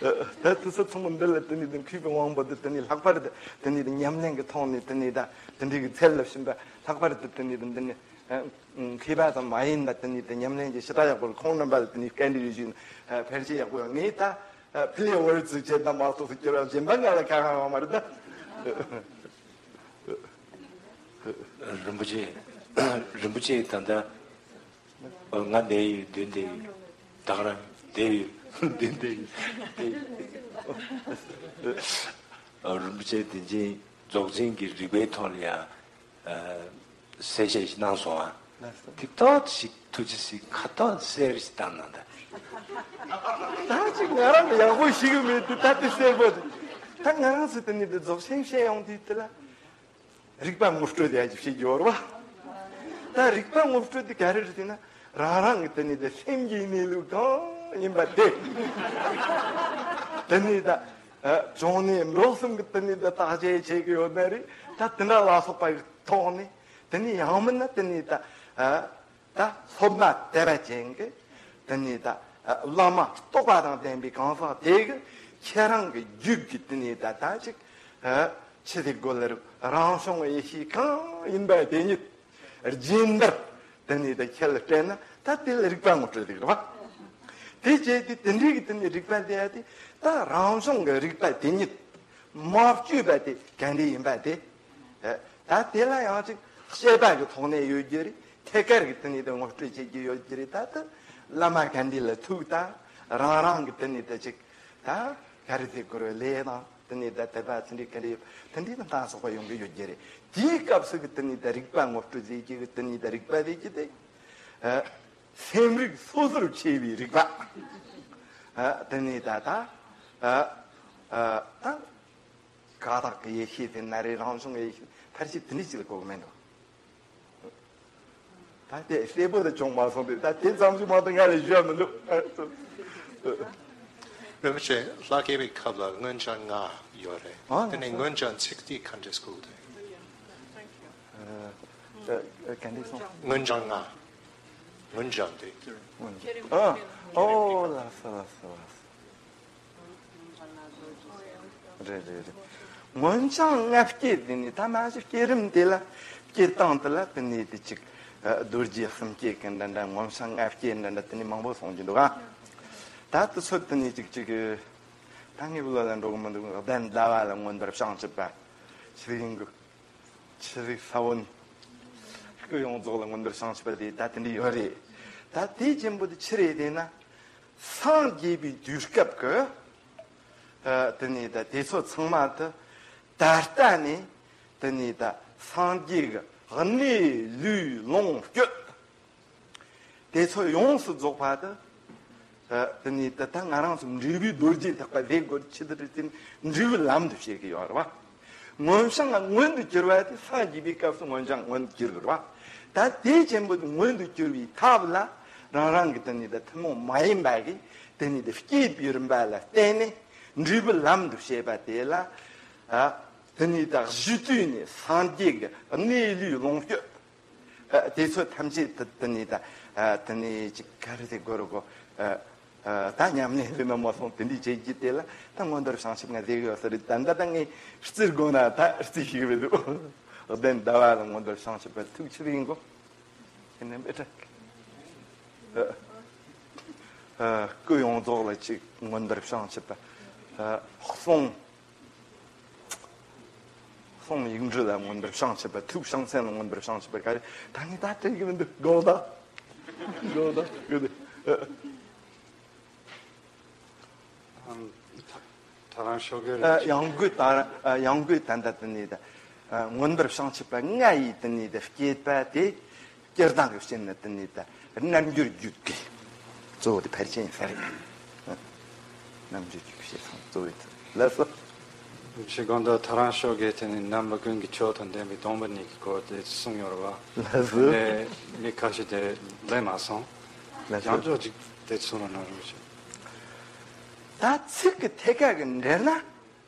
ད་དེ་ཚོ་ཚང་མ་འདི་ལ་དེ་ནི་དེ་མཁས་པའི་དབང་པོ་དེ་དེ་ནི་ལྷག་པར་དུ་དེ་ནི་དེ་ཉམས་ལེན་གི་ཐོག་ནས་དེ་ནི་ད་དེ་འདྲའི་གི་ཚད་ལ་ཕྱིན་པ་ལྷག་པར་དུ་དེ་ནི་དེ་འདི་ནི། མཁས་པ་ཙམ་མ་ཡིན་ན་དེ་ནི་དེ་ཉམས་ལེན་གྱི་ཞི་དྲག་ཡག་པོ་ལ་ཁོང་རྣམ་པ་ལ་དེ་ནི་བཀའ་འདྲི་ཞུས་ན་ཕལ་ཆེར་ཡག་པོ་ཡོང་། ངས་ད་ཕི་ལེ་ཝར་ཚུལ་བྱེད་དང་མ་གཏོགས་སུ་སྐྱོར་བ་གཞན་པ་ང་ལ་ཁ་ཁ་ཡོང་མ་རེད་ད། རིན་པོ་ཆེ། རིན་པོ་ཆེ་ད་ལྟ་ང་བསྡད་ཡོད་མདུན་བསྡད་ཡོད། ད་ག་རང་བསྡད་ཡོད་མདུན་བསྡད་ཡོད་བསྡད་ཡོད། རིན་པོ་ཆེ་དེ་བཞིན་རྫོགས་ཆེན་གྱི་རིགས་པའི་ཐོག་ལ་ཡང་གསལ་བཤད་ཞིག་གནང་སོང་ཨ། དེ་ཏོག་ཞིག་ཐུགས་རྗེ་གཟིགས། ཁ་ཏོག་གསལ་རེ་ཞིག་བཏང་གནང་ད། ད་ཅིག་ང་རང་ལ་ཡག་པོ་ཞིག་མེད་དུས་ད་དེ་གསལ་པོ་དེ། ད་ང་རང་ཚོ་དེ་ནི་དེ་རྫོགས་ཆེན་བཤད་ཡོང་དུས་དེ་ལ། རིག་པ་ངོ་སྤྲོད་དེ་ཡང་ཅིག་བྱེད་རྒྱུ་ཡོད་རེད་བ། ད་རིག་པ་ངོ་སྤྲོད་དེ་ག་རེ་རེད་ཟེར་ན། རང་རང་གི་དེ་ནི་དེ་སེམས་ཀྱི་གནས་ལུགས་གང་ཡིན་པ་དེ། དེ་ནི་ད་ཨ་བྱུང་གནས་འགྲོ་གསུམ་གྱི་དེ་ནི་དེ་བརྟག་དཔྱད་བྱེད་ཀྱི་ཡོད་ན་རེད། ད་དེ་འདྲ་ལ་སོགས་པ་གི་ཐོག་ནས་དེ་ནི་ཡང་མིན་ན་དེ་ནི་ད་ཨ་ད་སློབ་མ་དད་པ་ཅན་གྱི་དེ་ནི་ད་ཨ་བླ་མ་རྟོགས་པ་དང་ལྡན་པའི་གང་ཟག་དེ་གི་ཁྱེད་རང་གི་རྒྱུད་ཀྱི་དེ་ནི་ད་ད་ཅིག་ཨ་ཆི་ཟིག་དགོས་ལ་རང་བྱུང་ཡེ་ཤེས་གང་ཡིན་པ་དེ་ཉིད་རྗེན་པར་དེ་ནི་ད་ཁྱེད་ལ་སྤྲད་ན་ད་དེ་ལ་རིག་པ་ངོ་སྤྲོད་ཟིག་རེད་བ། དེ་བྱས་ཏེ་དེ་འདྲའི་གི་དེ་ནི་རིག་པ་དེ་ཡ་དེ་ད་རང་བྱུང་གི་རིག་པ་དེ་ཉིད་མ་བཅོས་པ་དེ་ག་འདྲ་ཡིན་པ་དེ། ཨ་ད་དེ་ལ་ཡང་ཅིག་བཤད་པ་གི་ཐོག་ནས་ཡོད་རྒྱུ་རེད། ཐད་ཀར་གི་དེ་ནི་དེ་ངོ་སྤྲོད་བྱེད་རྒྱུ་ཡོད་རྒྱུ་རེད། ད་དེ་བླ་མ་ག་འདྲ་ལ་ཐུག་ད་རང་རང་གི་དེ་ནི་དེ་ཅིག་ད་ག་རེ་ཟེར་དགོས་རེད། ལས་དང་དེ་ནི་ད་དད་པ་ཚིག་འདྲི་ག་རེ་ཡོད་དེ་འདྲའི་དང་ཐང་ཚོགས་པ་ཡོང་གི་ཡོད་རྒྱུ་རེད། དེའི་སྐབས་སུ་གི་དེ་ནི་ད་རིག་པ་ངོ་སྤྲོད་ཟེར་རྒྱུ་གི་དེ་ནི་ད་རིག་པ་ཟེར་རྒྱུ་དེ་ཨ་སེམས་རིག་སོ་སོར་ཕྱེ་བའི་རིག་པ། ཨ་དེ་ནི་ད་ད་ཨ་ཨ་ད་ཀ་དག་གི་ཡེ་ཤེས་དེ་ན་རེ་རང་བྱུང་གི་ཡེ་ཤེས་ཕལ་ཆེར་དེ་འདྲ་ཅིག་ལ་གོ་གི་མེད་འགྲོ། ད་དེ་གསལ་པོ་དེ་བྱུང་མ་སོང་དུས་ད་དེ་ཙམ་ཞིག་མ་གཏོགས་ང་ལ་ཞུ་ཡ་མི་འདུག་རིན་པོ་ཆེ་ལྷ་སྐལ་བའི་ཁབ་ལ་མངོན་བྱང་ལྔ་ཡོད་རེད། ཨ་དེ་ནས་མངོན་བྱང་ཚིག་དེ་ག་འདྲས་གོ་དེ། ཨ་ཨ་ག་འདྲས་སོང་། མངོན་བྱང་ལྔ། མངོན་བྱང་དེ། ཨ་ཨོ་ལགས་སོ་ལགས་སོ་ལགས་སོ། རེད་རེད་རེད། མངོན་བྱང་ལྔ་བསྐྱེད་དེ་ནི་ཐ་མ་ཞིག་བསྐྱེད་རིམ་དེ་ལ་བསྐྱེད་སྟངས་དེ་ལ་དེ་ནི་དེ་གཅིག་རྡོ་རྗེ་གསུམ་བསྐྱེད་ཀྱི་འདྲ་འདྲ་མངོན་བྱང་ལྔ་བསྐྱེད་འདྲ་འདྲ་དེ་ནི་མང་པོ་གསུང་གི་འདུག་ག་ད་དེ་ཚོ་དེ་ནི་གཅིག་གཅིག་ད་ངའི་བློ་ལ་འགྲོ་གི་མི་འདུག་གདན་ཟླ་བ་ལ་མངོན་པར་བྱང་ཆུབ་པ་ཞིག་ཡིན་དགོས། ཆི་ཟིག་ས་བོན། སྐུ་ཡོངས་རྫོགས་ལ་མངོན་པར་བྱང་ཆུབ་པ་དེ་ད་དེ་འདྲ་ཡོད་རེད། ད་དེ་ཆེན་པོ་དེ་ཆི་རེད་དེ་ན། སངས་རྒྱས་པའི་དུས་སྐབས་ཀྱི་ཨ་དེ་ནས་ད་དེ་ཚོ་ཚང་མ་དེ་ད་ལྟ་ནས་དེ་ནས་ད་སངས་རྒྱས་ཀྱི་གནས་ལུས་ལོངས་སྤྱོད། དེ་ཚོ་ཡོངས་སུ་རྫོགས་པ་དེ། ཨ་དེ་ནི་ད་ལྟ་ང་རང་ཚོ་འབྲས་བུའི་རྡོ་རྗེ་ཐེག་པ་ལས་དགོས་ཆེད་དུ་རེད་དེ་འབྲས་བུའི་ལམ་དུ་བྱེད་ཀྱི་ཡོད་རེད་བ། མངོན་བྱང་ང་མངོན་དུ་གྱུར་བ་དེ་སངས་རྒྱས་པའི་སྐབས་སུ་མངོན་བྱང་མངོན་དུ་གྱུར་དགོས་རེད་བ། ད་དེ་ཆེན་པོ་དེ་མངོན་དུ་གྱུར་བའི་ཐབས་ལ་རང་རང་གི་དེ་ནི་ད་ཐུན་མོང་མ་ཡིན་པ་གི་དེ་ནི་ད་བསྐྱེད་པའི་རིམ་པ་ལ་བརྟེན་ནས་འབྲས་བུའི་ལམ་དུ་བྱེད་པ་དེ་ལ་ཨ་དེ་ནི་ད་གཞི་དུས་ནས་སངས་རྒྱས་ཀྱི་གནས་ལུས་ལོངས་སྤྱོད། ཨ་དེ་ཚོ་ཐམས་ཅད་དེ་དེ་ནས་ད་ཨ་དེ་ནས་ཅིག་ག་རེ་ཟེར་དགོས་རེད་གོ། ཨ་ཨ་ད་ཉམས་ལེན་རེ་མ་མ་སོང་དེ་འདྲའི་བྱེད་ཀྱི་དེ་ལ་ད་མངོན་མཐོ་བྱང་ཆུབ་ང་ཟེར་གི་ཡོད་ས་རེད། ད་ད་ད་ངས་རྩིས་དགོས་ན་ད་རྩིས་ཤིག་མི་འདུག་གདན་ཟླ་བ་ལ་མངོན་མཐོ་བྱང་ཆུབ་པ་ཐུགས་ཆེ་བའི་མགོ་ཨེ་ནས་མེད་དྲ། ཨ་ཨ་སྐུ་ཡོངས་རྫོགས་ལ་ཅིག་མངོན་མཐོ་བྱང་ཆུབ་པ་ཨ་གསུང་། གསུང་ཡིག་འབྲུ་ལ་མངོན་པར་བྱང་ཆུབ་པ། ཐུགས་བྱང་སེམས་ལ་མངོན་པར་བྱང་ཆུབ་པ། ག་རེ་ད་ངས་ད་དྲན་གྱི་མི་འདུག་དགོངས་དག་དགོངས་དག་ཨམ། ད་ད་རང་ཤོག་གི་ཨ་རེད། ཡང་སྒོས་ད་ཨ་ཡང་སྒོས་ད་ལྟ་དེ་ནས་ད་ཨ་མངོན་པར་བྱང་ཆུབ་པ་ལྔ་ཡི་དེ་ནས་ད་བསྐྱེད་པ་དེ། སྤྱིར་བཏང་གི་བཤད་ན་དེ་ནི་ད་རྣལ་འབྱོར་རྒྱུད་ཀྱི་གཙོ་བོ་དེ་ཕལ་ཆེར་ཡིན་ས་རེད། རྣལ་འབྱོར་རྒྱུད་ཀྱི་བཤད་སྟངས་གཙོ་བོ་དེ་ལགས་སོ། ཞེས་དགོངས་དག་ད་རང་ཤོག་གི་དེ་ནི་རྣམ་པ་ཀུན་གྱི་མཆོག་དང་ལྡན་པའི་སྟོང་པ་ཉིད་ཀྱི་སྐོར་དེ་གསུངས་ཡོད་རེད་བ། ལགས་སོ། དེ་མི་ཁ་ཤས་དེ་ལེན་མ་སོང་། ལགས་སོ། ཡང་ཅོག་ཅིག་དེ་གསུང་རོགས་གནང་རོགས་ཞུ། ད་ཚིག་གི་ཐད་ཀ་གི་འགྲེལ་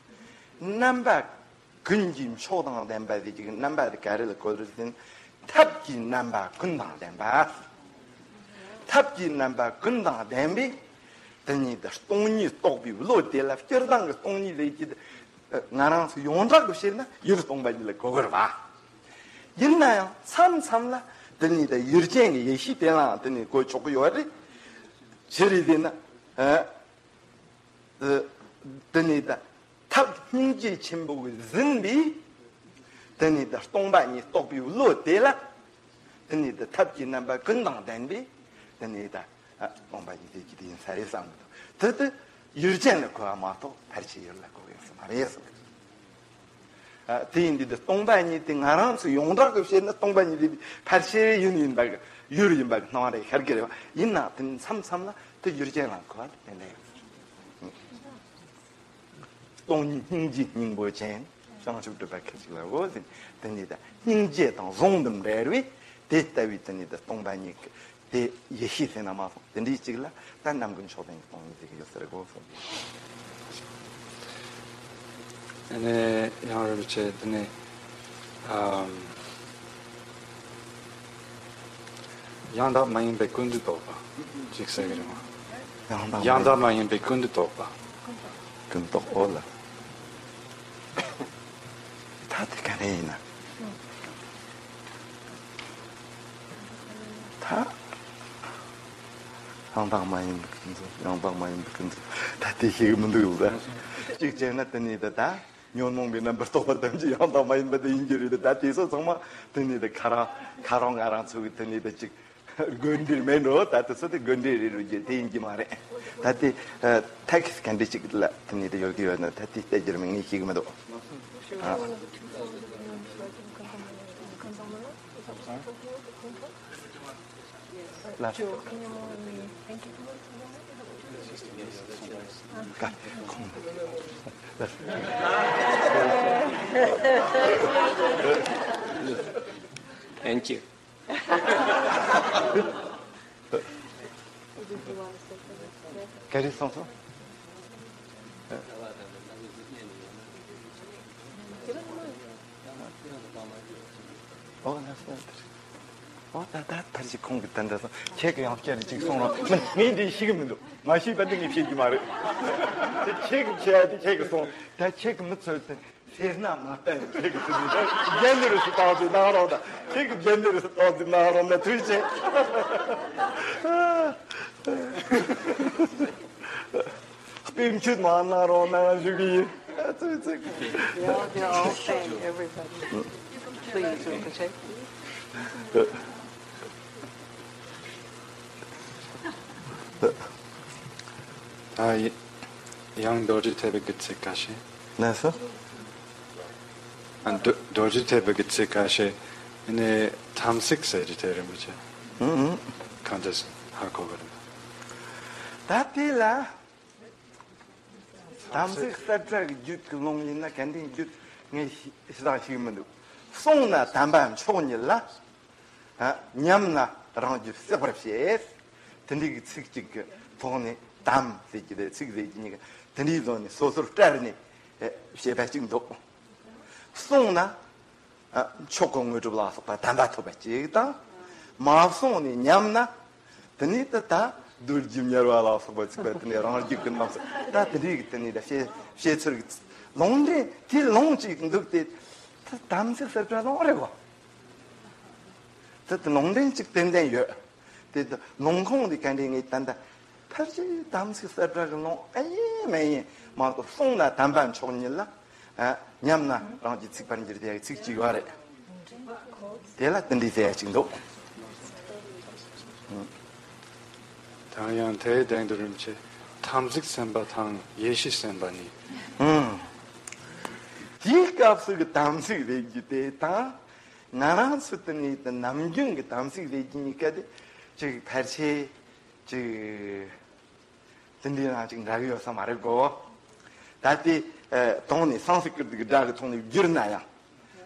ན། རྣམ་པ་ཀུན་གྱི་མཆོག་དང་ལྡན་པ་ཟེར་གྱི་རྣམ་པ་དེ་ག་རེ་ལ་གོ་རེད་ཟེར་ན། ཐབས་ཀྱི་རྣམ་པ་ཀུན་དང་ལྡན་པ། ཐབས་ཀྱི་རྣམ་པ་ཀུན་དང་ལྡན་པའི་དེ་ཉིད་དུ་སྟོང་ཉིད་རྟོགས་པའི་བློ་དེ་ལ། སྤྱིར་བཏང་གི་སྟོང་ཉིད་ལས་ཀྱི་ང་རང་ཚོ་ཡོངས་གྲགས་ཀྱི་བཤད་ན་ཡུལ་སྟོང་པ་ཉིད་ལ་གོ་དགོས་རེད་བ། ཡིན་ན་ཡང་མཚམས་མཚམས་ལ་དེ་ཉིད་དུ་ཡུལ་ཅན་གྱི་ཡེ་ཤེས་དེ་ལའང་དེ་ཉིད་གོ་ཆོག་གི་ཡོད་རེད། ཅི་རེད་ཟེར་ན། ཨ། དེ་ནས་ད་ཐབས་སྙིང་རྗེ་ཆེན་པོ་གིས་ཟིན་པའི་དེ་ནས་ད་སྟོང་པ་ཉིད་རྟོགས་པའི་བློ་དེ་ལ། དེ་ནས་ད་ཐབས་ཀྱི་རྣམ་པ་ཀུན་དང་ལྡན་པའི་དེ་ནས་ད་ཨ་སྟོང་པ་ཉིད་ཟེར་གྱི་དེ་ཡིན་ས་རེད་བསམ་གི་འདུག་དེ་དེ་ ཡུལ་ཅན་ལ་གོ་བ་མ་གཏོགས་ཕལ་ཆེར་ཡུལ་ལ་གོ་གི་ཡོད་ས་མ་རེད་གསུངས། ཨ། དེ་ཡིན་དུས་དེ་སྟོང་པ་ཉིད་དེ་ང་རང་ཚོ་ཡོངས་གྲགས་ཀྱི་བཤད་ན་སྟོང་པ་ཉིད་དེ་ཕལ་ཆེར་ཡུལ་ཡིན་པ་གི། ཡུལ་ཡིན་པ་གི་སྣང་བ་རེད་ཤར་གི་རེད་བ། ཡིན་ན་དེ་མཚམས་མཚམས་ལ་དེ་ཡུལ་ཅན་ལ་གོ་བ་དེ་ཏན་ཏན་ཡོད། སྟོང་ཉིད་སྙིང་རྗེའི་སྙིང་པོ་ཅན། བྱང་ཆུབ་སྒྲུབ་པ་ཁ་ཅིག་ལ་འོ་ཟིན། དེ་ནི་ད་སྙིང་རྗེ་དང་ཟུང་དུ་འབྲེལ་བའི་དེ་ལྟ་བུའི་དེ་ནི་ད་སྟོང་པ་ཉིད་ཀྱི་དེ་ཡེ་ཤེས་ཟེར་ན་མ་སོང་། དེ་འདྲའི་ཅིག་ལ་ད་ནམ་མཁའི་མཆོག་ལྡན་གྱི་སྟོང་ཉིད་ཟེར་གྱི་ཡོད་ཟེར་གོ་སོང་། ཨ་ནི་ཡང་རིན་པོ་ཆེ་དེ་ནི་ཨམ། ཡང་དག་མ་ཡིན་པའི་ཀུན་ཏུ་རྟོག་པ་ཅིག་ཟེར་གི་རེད་མ། ཡང་དག་ཡང་དག་མ་ཡིན་པའི་ཀུན་ཏུ་རྟོག་པ། ཀུན་རྟོག་འོ་ལ། ད་དེ་ག་རེ་ཡིན་ན། ད། ཡང་དག་མ་ཡིན་པའི་ཀུན་རྟོག་ཡང་དག་མ་ཡིན་པའི་ཀུན་རྟོག་ད་དེ་ཤེས་གི་མི་འདུག་ལ། གཅིག་བྱས་ན་དེ་ནི་ད་ད། ཉོན་མོངས་པའི་རྣམ་པར་རྟོག་པ་ཐམས་ཅད་ཡང་དག་མ་ཡིན་པ་དེ་ཡིན་གྱི་རེད་དེ། ད་དེ་ཚོ་ཚང་མ་དེ་ནི་དེ་ཁ་རང་ཁ་རང་ང་རང་ཚོ་གི་དེ་ནི་དེ་ཅིག་དགོས་འདྲིར་མེད་འགྲོ། ད་དེ་ཚོ་དེ་དགོས་འདྲིར་རེད་རུ་རྒྱུ་དེ་ཡིན་གྱི་མ་རེད། ད་དེ་ཐེག་སི་ག་འདྲི་ཅིག་ལ་དེ་ནི་དེ་ཡོད་ཀྱི་ཡོད་ན་ད་དེ་ལྟ་རྒྱུར་མིན་ངས་ཤེས་གི་མི་འདུག་ཨ། ལ། Thank you. ག་རེ་གསུངས་སོང་། ཨོ་ལགས་སོ། ཨོ་ད་ད་ཕར་ཞིག་ཁོང་གི་ད་འདྲ་སོང་། ཁྱེད་ཀྱི་ཡང་བསྐྱར་ཅིག་གསུང་རོགས། མིན། ངས་འདི་ཤེས་ཀྱི་མི་འདུག་མ་ཤེས་པ་འདི་ངས་བཤད་རྒྱུ་མ་རེད། དེ་ཁྱེད་ཀྱི་ཁྱེད་དེ་ཁྱེད་ཀྱི་སོང་། ད་ཁྱེད་ཀྱི་མི་ཚོད་དེ་སེར་སྣ་མ་བསྟན་ཁྱེད་ཀྱི་ཚོད་དེ་རྒྱན་ནི་རུ་སུ་བཏང་ཚུལ་གནང་རོགས། ད་ཁྱེད་ཀྱི་རྒྱན་ནི་རུ་སུ་བཏང་ཚུལ་གནང་རོགས་ན་ཐུགས་རྗེ་ཆེ། དཔེ་མཆོད་མ་གནང་རོགས་གནང་ཞུ་གི་ཡིན། ཨ་ཙི་ཙི། Yeah, they're all saying, everybody. Please, Rinpoche. ད་ཡ་ཡང་རྡོ་རྗེ་ཐེག་པའི་དགེ་ཚིག་ཁ་ཤས། ལགས་སོ། ཨ། རྡོ་རྡོ་རྗེ་ཐེག་པའི་དགེ་ཚིག་ཁ་ཤས། ཨ་ནི་དམ་ཚིག་ཟེར་གྱི་དེ་རིན་པོ་ཆེ། ཨུ་ཨུ། གང་འདྲ་ཧ་གོ་གི་རེད། ད་དེ་ལ། དམ་ཚིག་གསལ་བསྒྲགས་ཀྱི་རྒྱུད་ཀྱི་ལུང་ཡིན་ན་གན་དེའི་རྒྱུད་ངས་ཞེ་ཞེ་དྲག་ཤེས་ཀྱི་མི་འདུག་གསུངས་ན་དམ་པ་མཆོག་ཉིད་ལ། ཨ། ཉམས་ན་རང་རྒྱུད་བསྲེག་པར་བྱེད། དེ་འདྲའི་གི་ཚིག་གཅིག་གི་ཐོག་ནས་དམ་ཟེར་གྱི་རེད། ཚིག་ཟེར་གྱི་གཉིས་ཀ་དེ་འདྲའི་བཟོ་ནས་སོ་སོར་བཀྲལ་ནས་བཤད་པ་གཅིག་འདུག་གསུངས་ན། ཨ། མཆོག་གི་དངོས་གྲུབ་ལ་སོགས་པ་དམ་པ་ཐོབ་པ་གཅིག་དང་། མ་གསུངས་ནས་ཉམས་ན། དེ་ནས་ད་ད་རྡོ་རྗེ་དམྱལ་བ་ལ་སོགས་པ་ཚིག་པ་དེ་ནས་རང་རྒྱུད་ཀྱི་རྣམ་གསལ་ད་དེ་འདྲའི་གི་དེ་ནས་ད་བཤད་བཤད་ཚུལ་གྱི་ལུང་འདྲེན་དེ་ལུང་གཅིག་འདུག་སྟེ། ད་དམ་ཚིག་གསལ་བསྒྲགས་ལུང་རེད་གོ། ད་དེ་ལུང་འདྲེན་གཅིག་ཏན་ཏན་ཡོད། དེ་ད་ལུང་ཁུངས་དེ་ག་འདྲས་ངས་ད་ད་ཕལ་ཆེར་དམ་ཚིག་གསལ་བསྒྲགས་ཀྱི་ལུང་ཨེ་ཡིན་མེད་ཡིན་མ་གཏོགས། གསུངས་ན་དམ་པ་མཆོག་ཉིད་ལ། ཨ། ཉམས་ན་རང་རྒྱུད་ཚིག་པར་འགྱུར་ཏེ་ཚིག་གཅིག་ཡོད་རེད། དེ་ལ་དེ་འདྲའི་ཟེར་ཡ་གཅིག་འདུག་ད་ཡང་དེའི་སྟེང་དུ་རིན་ཆེ་དམ་ཚིག་སེམས་དཔའ་དང་ཡེ་ཤེས་སེམས་དཔའ་ནི། ཨང་། དེའི་སྐབས་སུ་གི་དམ་ཚིག་ཟེར་རྒྱུ་དེ་དང་། ང་རང་ཚོ་དེ་ནི་ནམ་རྒྱུན་གྱི་དམ་ཚིག་ཟེར་རྒྱུ་གཉིས་ཀ་དེ་ཅིག་ཕལ་ཆེར་ཅིག་དེ་འདྲའི་རང་ཅིག་འདྲ་གི་ཡོད་ས་མ་རེད་གོ། ད་དེ་ཨ་དོན་ནི་སཾ་སྐྲྀ་ཏ་གི་སྒྲ་གི་ཐོག་ནས་བསྒྱུར་ན་ཡང་།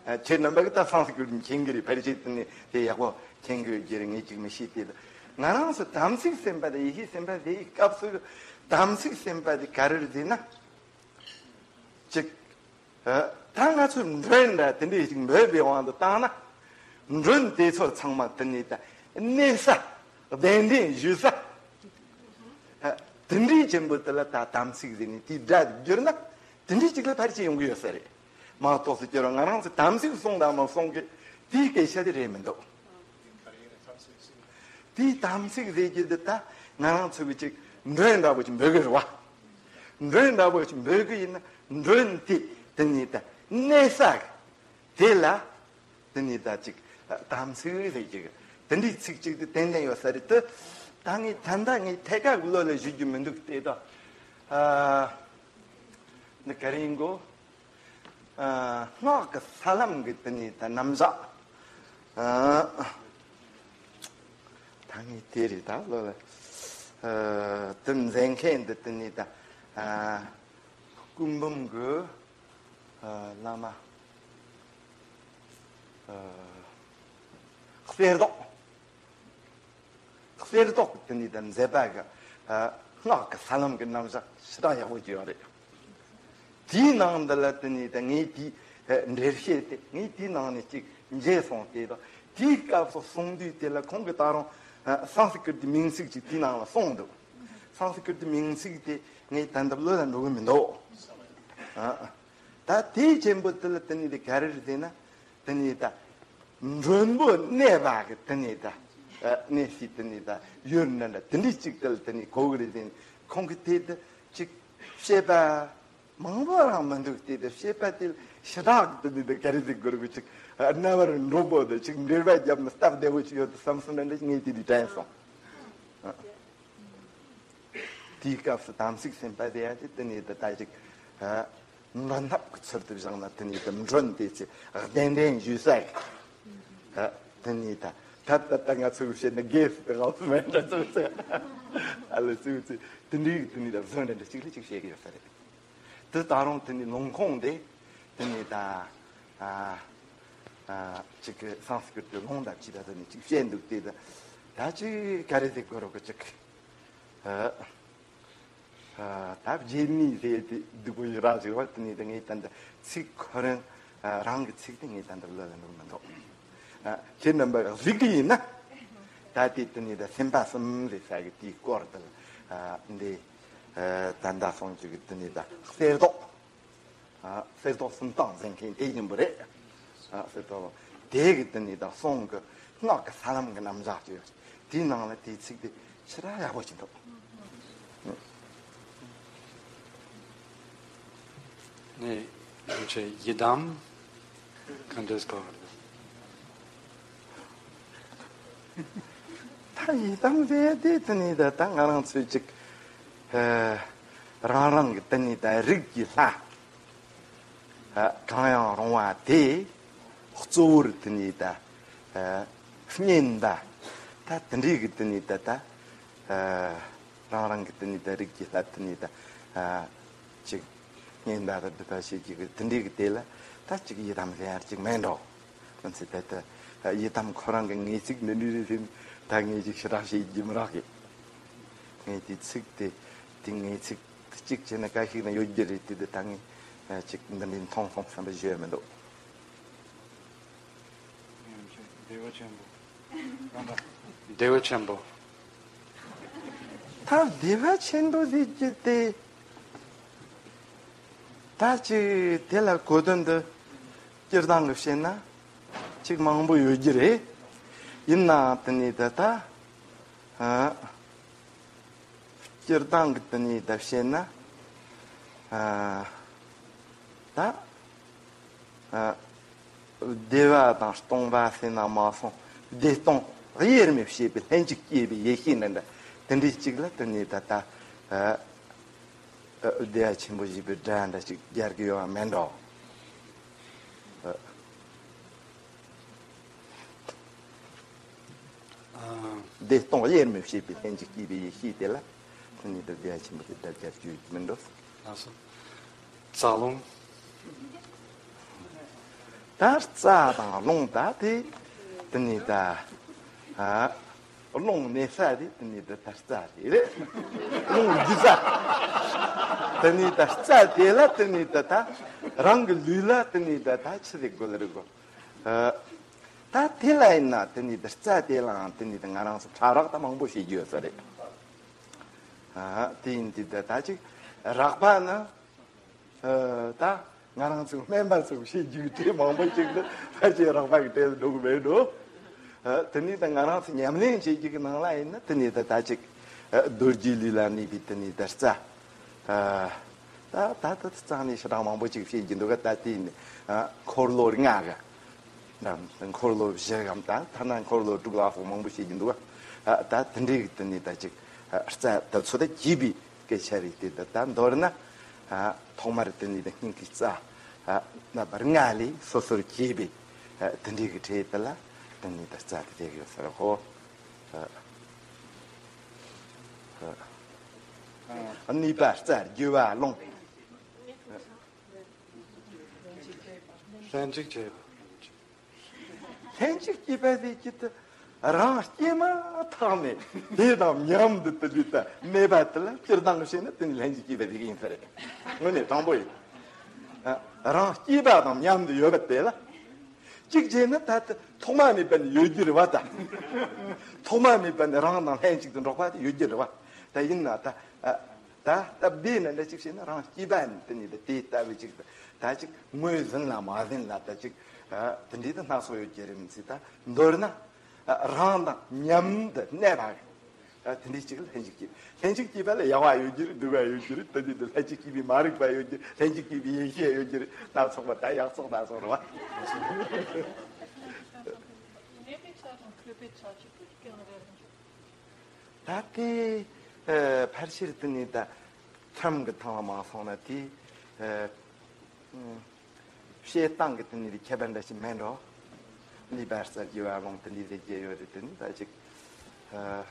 ཨ། ཁྱེད་རྣམ་པ་གི་ད་སཾ་སྐྲྀ་ཏ་མཁྱེན་གི་རེད། ཕལ་ཆེར་དེ་ནི་དེ་ཡག་པོ་མཁྱེན་གི་ཡོད་ཀྱི་རེད། ངས་ཅིག་མི་ཤེས་ཏེ། ང་རང་ཚོ་དམ་ཚིག་སེམས་དཔའ་དང་ཡེ་ཤེས་སེམས་དཔའ་དེའི་སྐབས་སུ་དམ་ཚིག་སེམས་དཔའ་དེ་ག་རེ་རེད་ཟེར་ན། ཅིག་ཨ། ད་ང་ཚོས་མགྲོན་འདྲ་དེ་འདྲའི་ཞིག་འབོད་པའི་དབང་དུ་བཏང་ན། མགྲོན་དེ་ཚོར་ཚང་མ་དེ་ནས་ད་གནས་ས། གདན་འདྲེན་ཞུ་ས། ཨ། དེ་འདྲའི་ཆེན་པོ་དེ་ལ་ད་དམ་ཚིག་ཟེར་ནས་དེའི་སྒྲ་དེ་བསྒྱུར་ན་དེ་འདྲའི་ཅིག་ལ་ཕལ་ཆེར་ཡོང་གི་ཡོད་ས་རེད། མ་གཏོགས་སུ་སྐྱོར་བ་ང་རང་ཚོས་དམ་ཚིག་སྲུང་དང་མ་སྲུང་གི་དེའི་སྐད་ཆ་དེ་རེད་མི་འདུག་དེའི་དམ་ཚིག་ཟེར་རྒྱུ་འདི་ད་ང་རང་ཚོ་གི་ཅིག་མགྲོན་འདྲ་པོ་ཅིག་འབོད་གི་རེད་བ། མགྲོན་འདྲ་པོ་ཅིག་འབོད་གི་ཡིན་ན་མགྲོན་དེ་དེ་ནི་ད་གནས་ས་དེ་ལ་དེ་ནི་ད་ཅིག་དམ་ཚིག་ཟེར་རྒྱུ་གི་དེ་འདྲའི་ཚིག་ཅིག་དེ་ཏན་ཏན་ཡོད་ས་རེད་དེ། ད་ངས་ད་ལྟ་ངས་ཐད་ཀར་གི་བློ་ལ་ཞུ་རྒྱུ་མི་འདུག་སྟེ། ད་ ཨ། འདི་ག་རེ་ཡིན་གོ། ཨ། སྔགས་ཀྱི་ས་ལམ་གྱི་དེ་ནས་ད་རྣམ་གཞག་ཨ། ད་ངས་དེ་རེད་ད་ལོ་ལ། ཨ། དེ་མཛད་མཁན་འདི་དེ་ནས་ད། ཨ། སྐུ་འབུམ་གྱི། ཨ། བླ་མ། ཨ། གསེར་མདོག་གསེར་མདོག་དེ་ནས་ད་མཛད་པ་གི། ཨ། སྔགས་ཀྱི་ས་ལམ་གྱི་རྣམ་གཞག་ཞེ་དྲག་ཡག་པོ་ཅིག་ཡོད་རེད། དེའི་ནང་འདི་ལ་དེ་ནས་ད་ངས་དེའི། ཨ། འགྲེལ་བཤད་དེ་ངས་དེའི་ནང་ནས་ཅིག་མཇལ་སོང་། དེ་དང་དེའི་སྐབས་སུ་གསུང་དུས་དེ་ལ་ཁོང་གིས་ད་རུང་། ཨ། སཾ་སྐྲྀ་ཏའི་མིང་ཚིག་ཅིག་དེའི་ནང་ལ་གསུངས་འདུག་སཾ་སྐྲྀ་ཏའི་མིང་ཚིག་དེ་ངས་ད་ལྟ་བློ་ལ་འགྲོ་གི་མི་འདུག་ཨ། ད་དེའི་ཆེན་པོ་དེ་ལ་དེ་ནས་དེ་ག་རེ་རེད་ཟེར་ན། དེ་ནས་ད་མགྲོན་པོ་གནས་པ་གི་དེ་ནས་ད། ཨ། གནས་སའི་དེ་ནས་ད་ཡུལ་འདྲ་འདྲ་དེ་འདྲའི་ཅིག་དེ་ལ་དེ་ནས་གོ་གི་རེད་ཟེར་ནས་ཁོང་གིས་དེ་དེ་ཅིག་བཤད་པ་མང་པོ་རང་མི་འདུག་དེ་དེ་བཤད་པ་དེ་ཞེ་དྲག་དེ་ནས་དེ་ག་རེ་ཟེར་དགོས་རེད། ཅིག་རྣ་བར་འགྲོ་པོ་དེ་ཅིག་འགྲེལ་པ་བརྒྱབ་ན་སྟབས་བདེ་བོ་ཅིག་ཡོད་དུ་བསམ་སོང་ན་འདྲ་ངས་དེ་དེ་དྲན་སོང་། ཨ། དེའི་སྐབས་སུ་དམ་ཚིག་སེམས་དཔའ་དེ་ཡང་དེ་དེ་ནས་དེ་ད་ཅིག་ཨ། མགྲོན་ཐབས་ཀྱི་ཚུལ་དུ་བཞག་ན་དེ་ནས་དེ་མགྲོན་དེ་ཚེ་གདན་འདྲེན་ཞུ་ས་གི། ཨ། དེ་ནས་ད་ད་ད་ད་ང་ཚོས་བཤད་ན་རྒས་སུ་དེ་གང་སུ་མེད་འདྲ་ཚོས་ཚེ། ཨ་ལ་ཚོས་ཚེ་དེ་འདྲའི་དེ་ནས་ད་བཟོ་འདྲ་འདྲ་ཅིག་ལ་ཅིག་བཤད་གི་ཡོད་ས་རེད། དེ་ད་རུང་དེ་ནས་ལུང་ཁུངས་དེ་དེ་ནས་ད། ཨ། ཨ། ཅིག་གི་སཾ་སྐྲྀ་ཏའི་ལུང་དང་ཅི་ད་དེ་ནས་ཅིག་བཤད་འདུག་དེ་ད། ད་ཅིག་ག་རེ་ཟེར་དགོས་རོགས་གི་ཅིག་ཨ། ཨ། ད་རྗེས་ནས་ཟེར་དེ་སྡུག་པོ་ཡི་རག་ཅིག་བ་དེ་ནས་ད་ངས་ད་འདི་ཚིག་ཁོ་རང་། ཨ། རང་གི་ཚིག་དེ་ངས་ད་འདི་བློ་ལ་འགྲོ་མི་འདུག་ཨ། ཁྱེད་རྣམ་པ་གཟིགས་གི་ཡིན་ན། ད་དེ་དེ་ནས་ད་སེམས་དཔའ་གསུམ་ཟེར་ས་གི་དེའི་སྐོར་དེ་ལ། ཨ། འདི། ཨ། ད་ད་སོང་ཅིག་གི་དེ་ནས་ད་གསེར་མདོག་ཨ། གསེར་མདོག་གསུམ་རྟགས་འཛིན་མཁན་དེ་ཡིན་པ་རེད། ཨ། གསེར་མདོག་དེ་གི་དེ་ནས་ད་གསུང་གི་སྔགས་ཀྱི་ས་ལམ་གྱི་རྣམ་གཞག་ཅིག་ཡོད། དེའི་ནང་ལ་དེའི་ཚིག་དེ་ཞེ་དྲག་ཡག་པོ་ཅིག་འདུག་ནས་ཡུམ་ཆེ་ཡི་དམ་ག་འདྲས་གོ་བ་རེད། ད་ཡི་དམ་ཟེར་དེ་དེ་ནས་ད་ད་ང་རང་ཚོས་ཅིག་ཨ། རང་རང་གི་དེ་ནས་ད་རིགས་ཀྱི་ལྷ། ཨ། གང་ཡང་རུང་བ་དེ་གཙོ་བོར་དེ་ནས་ད། ཨ། བསྙེན་པ། ད་དེ་འདྲའི་གི་དེ་ནས་ད་ད། ཨ། རང་རང་གི་དེ་ནས་ད་རིགས་ཀྱི་ལྷ་དེ་ནས་ད། ཨ། ཅིག་བསྙེན་པ་དང་སྒྲུབ་པ་བྱེད་ཀྱི་གི་དེ་འདྲའི་གི་དེ་ལ་ད་ཅིག་ཡི་དམ་ལྷན་ཅིག་མེད་འགྲོ། ང་ཚོས་ད་ལྟ་ཡི་དམ་ཁོ་རང་གི་ངེས་ཚིག་འདི་འདྲ་རེད་ཟེར་ན་ད་ངས་ཅིག་ཞེ་དྲག་བཤད་རྒྱུ་མི་རག་གི། ངས་དེ་ཚིག་དེ་དེ་ངེས་ཚིག་གཅིག་བྱས་ན་འགའ་ཞིག་ན་ཡོད་རྒྱུ་རེད་དེ། དེ་ད་ངས་ཅིག་འདི་འདྲའི་མཐོང་སོང་བསམ་པ་བཞེས་མི་འདུག་བདེ་བ་ཆེན་པོ། བདེ་བ་ཆེན་པོ། ད་བདེ་བ་ཆེན་པོ་ཟེར་རྒྱུ་དེ། ད་ཅིག་དེ་ལ་གོ་དོན་དུ་སྤྱིར་བཏང་གི་བཤད་ན་ཅིག་མང་པོ་ཡོད་རྒྱུ་རེད། ཡིན་ནའང་དེ་ནས་ད་ད། ཨ། སྤྱིར་བཏང་གི་དེ་ནས་ད་བཤད་ན། ཨ། ད། ཨ། བདེ་བ་དང་སྟོང་པ་ཟེར་ན་མ་སོང་། བདེ་སྟོང་དབྱེར་མེད་ཤེས་པའི་ལྷན་ཅིག་སྐྱེས་པའི་ཡེ་ཤེས་འདྲ་འདྲ་དེ་འདྲའི་ཅིག་ལ་དེ་ནས་ད་ད། ཨ། ཨ། བདེ་བ་ཆེན་པོ་ཞེས་པའི་སྒྲ་འདྲ་ཅིག་སྦྱར་གི་ཡོད་པ་མེད་འགྲོ། ཨ། བདེ་སྟོང་དབྱེར་མེད་ཤེས་པའི་ལྷན་ཅིག་སྐྱེས་པའི་ཡེ་ཤེས་དེ་ལ་དེ་ནས་ད་བདེ་བ་ཆེན་པོ་དེ་སྒྲ་སྦྱར་རྒྱུ་ཡོད་ཀྱི་མིན་འགྲོ། ལགས་སོ། རྩ་རླུང་། ད་རྩ་དང་རླུང་ད་དེ་དེ་ནས་ད། ཨ། རླུང་གནས་ས་དེ་དེ་ནས་ད་ད་རྩ་རེད། རླུང་རྒྱུ་ས། དེ་ནས་ད་རྩ་དེ་ལ་དེ་ནས་ད་ད་རང་གི་ལུས་ལ་དེ་ནས་ད་ད་ཆི་ཟིག་དགོས་ལ་རེད་གོ། ཨ། ད་དེ་ལ་ཡིན་ན་དེ་ནས་ད་རྩ་དེ་ལའང་དེ་ནས་ད་ང་རང་ཚོ་ཕྲ་རགས་ད་མང་པོ་བཤད་རྒྱུ་ཡོད་ས་རེད། ཨ། དེ་ཡིན་དུས་ད་ད་ཅིག་རགས་པ་ནི། ཨ། ད་ང་རང་ཚོ་སྨན་པ་ཚོ་བཤད་རྒྱུ་དེ་མང་པོ་ཅིག་ཏུ་ཕལ་ཆེར་རགས་པ་གི་གྲས་སུ་འགྲོ་གི་མེད་འགྲོ། ཨ། དེ་ནས་ད་ང་རང་ཚོ་ཉམས་ལེན་བྱེད་རྒྱུ་གི་ནང་ལ་ཡིན་ན་དེ་ནས་ད་ད་ཅིག་ཨ། རྡོ་རྗེ་ལུས་ལ་གནས་པའི་དེ་ནས་ད་རྩ། ཨ། ད་ད་ད་རྩ་ནས་ཞེ་དྲག་མང་པོ་ཅིག་བཤད་རྒྱུ་འདུག་ག་ད་དེ་ནས། ཨ། འཁོར་ལོ་ལྔ་ག་འཁོར་ལོ་བཞི་གམ་ད་ཐ་ན་འཁོར་ལོ་དྲུག་ལ་སོགས་མང་པོ་བཤད་རྒྱུ་འདུག་ག་ཨ། ད་དེ་འདྲའི་གི་དེ་ནས་ད་ཅིག་ཨ། རྩ་ད་ཚོ་ད་རྒྱས་པའི། སྐད་ཆ་རེད་དེ། ད་ད་མདོར་ན་ཨ་ཐོག་མར་དེ་ནས་དེ་སྙིང་གི་རྩ་ཨ་རྣམ་པ་ལྔ་ལས་སོ་སོར་གྱེས་པའི་ཨ་དེ་འདྲའི་གི་གྲས་དེ་ལ་དེ་ནས་ད་རྩ་དེ་བསྡད་ཡོད་ས་རེད་ཧོ། ཨ་ཨ་ནུས་པ་རྩ་རྒྱུ་བ་ལོང་། ལྷན་ཅིག་བྱེད་པ། ལྷན་ཅིག་སྐྱེས་པ་དེ་ཅི་ལྟ། རང་སྐྱེས་མ་ཐག་ནས་དེ་དང་མཉམ་དུ་དུ་ལུས་ད་མེད་པ་དེ་ལ་སྤྱིར་བཏང་གི་བཤད་ན་དེ་ནི་ལྷན་ཅིག་སྐྱེས་པ་དེ་ཡིན་ས་རེད། དངོས་གནས་དྲང་པོ་ཡིན། ཨ། རང་སྐྱེས་པ་དང་མཉམ་དུ་ཡོད་པ་དེ་ལ་གཅིག་བྱས་ན་ད་ལྟ་ཐོག་མ་མེད་པ་ནས་ཡོད་རྒྱུ་རེད་བ་ད། ཐོག་མ་མེད་པ་ནས་རང་དང་ལྷན་ཅིག་ཏུ་འགྲོགས་པ་དེ་ཡོད་རྒྱུ་རེད་བ། ད་ཡིན་ན་ད་ཨ། ད་སྟབས་བདེ་ན་འདྲ་ཅིག་བྱས་ན་རང་སྐྱེས་པ་ནས་དེ་ནས་ད་དེ་ལྟ་བུ་ཅིག་ད་ཅིག་ངོས་ཟིན་ལ་མ་ཟིན་ལ་ད་ཅིག་ཨ་དེ་འདྲའི་ད་སྣ་ཚོགས་ཡོད་ཀྱི་རེད། མི་ཚེ་ད་མདོར་ན་ཨ་རང་དང་མཉམ་དུ་གནས་པ་ཨ་དེ་འདྲའི་ཅིག་ལ་ལྷན་ཅིག་སྐྱེས། ལྷན་ཅིག་སྐྱེས་པ་ལ་ཡག་པ་ཡོད་ཀྱི་རེད། སྡུག་པ་ཡོད་ཀྱི་རེད། དེ་འདྲའི་ད་ལྷན་ཅིག་སྐྱེས་པའི་མ་རིག་པ་ཡོད་ཀྱི་རེད། ལྷན་ཅིག་སྐྱེས་པའི་ཡེ་ཤེས་ཡོད་ཀྱི་རེད། སྣ་ཚོགས་པ་ད་ཡག་བཙོག་སྣ་ཚོགས་རེད་བ། གནས་པའི་ས་དང་འཁོད་པའི་ས་ཅིག་གི་སྐྱོན་རེད། ད་དེ་ཨ་ཕལ་ཆེར་དེ་ནི་ད་ཁྲིམས་ཀྱི་ཐང་ལ་མ་སོང་ན་དེ་ཨ་བཤད་སྟངས་ཀྱི་དེ་ནི་ཁྱད་པར་འདྲ་ཞིག་མེད་འགྲོ། ནུས་པ་རྩ་རྒྱུ་བ་ལོང་དེ་འདྲའི་རེ་རྒྱུ་ཡོད་རེད། དེ་ནི་ད་ཅིག་ཨ་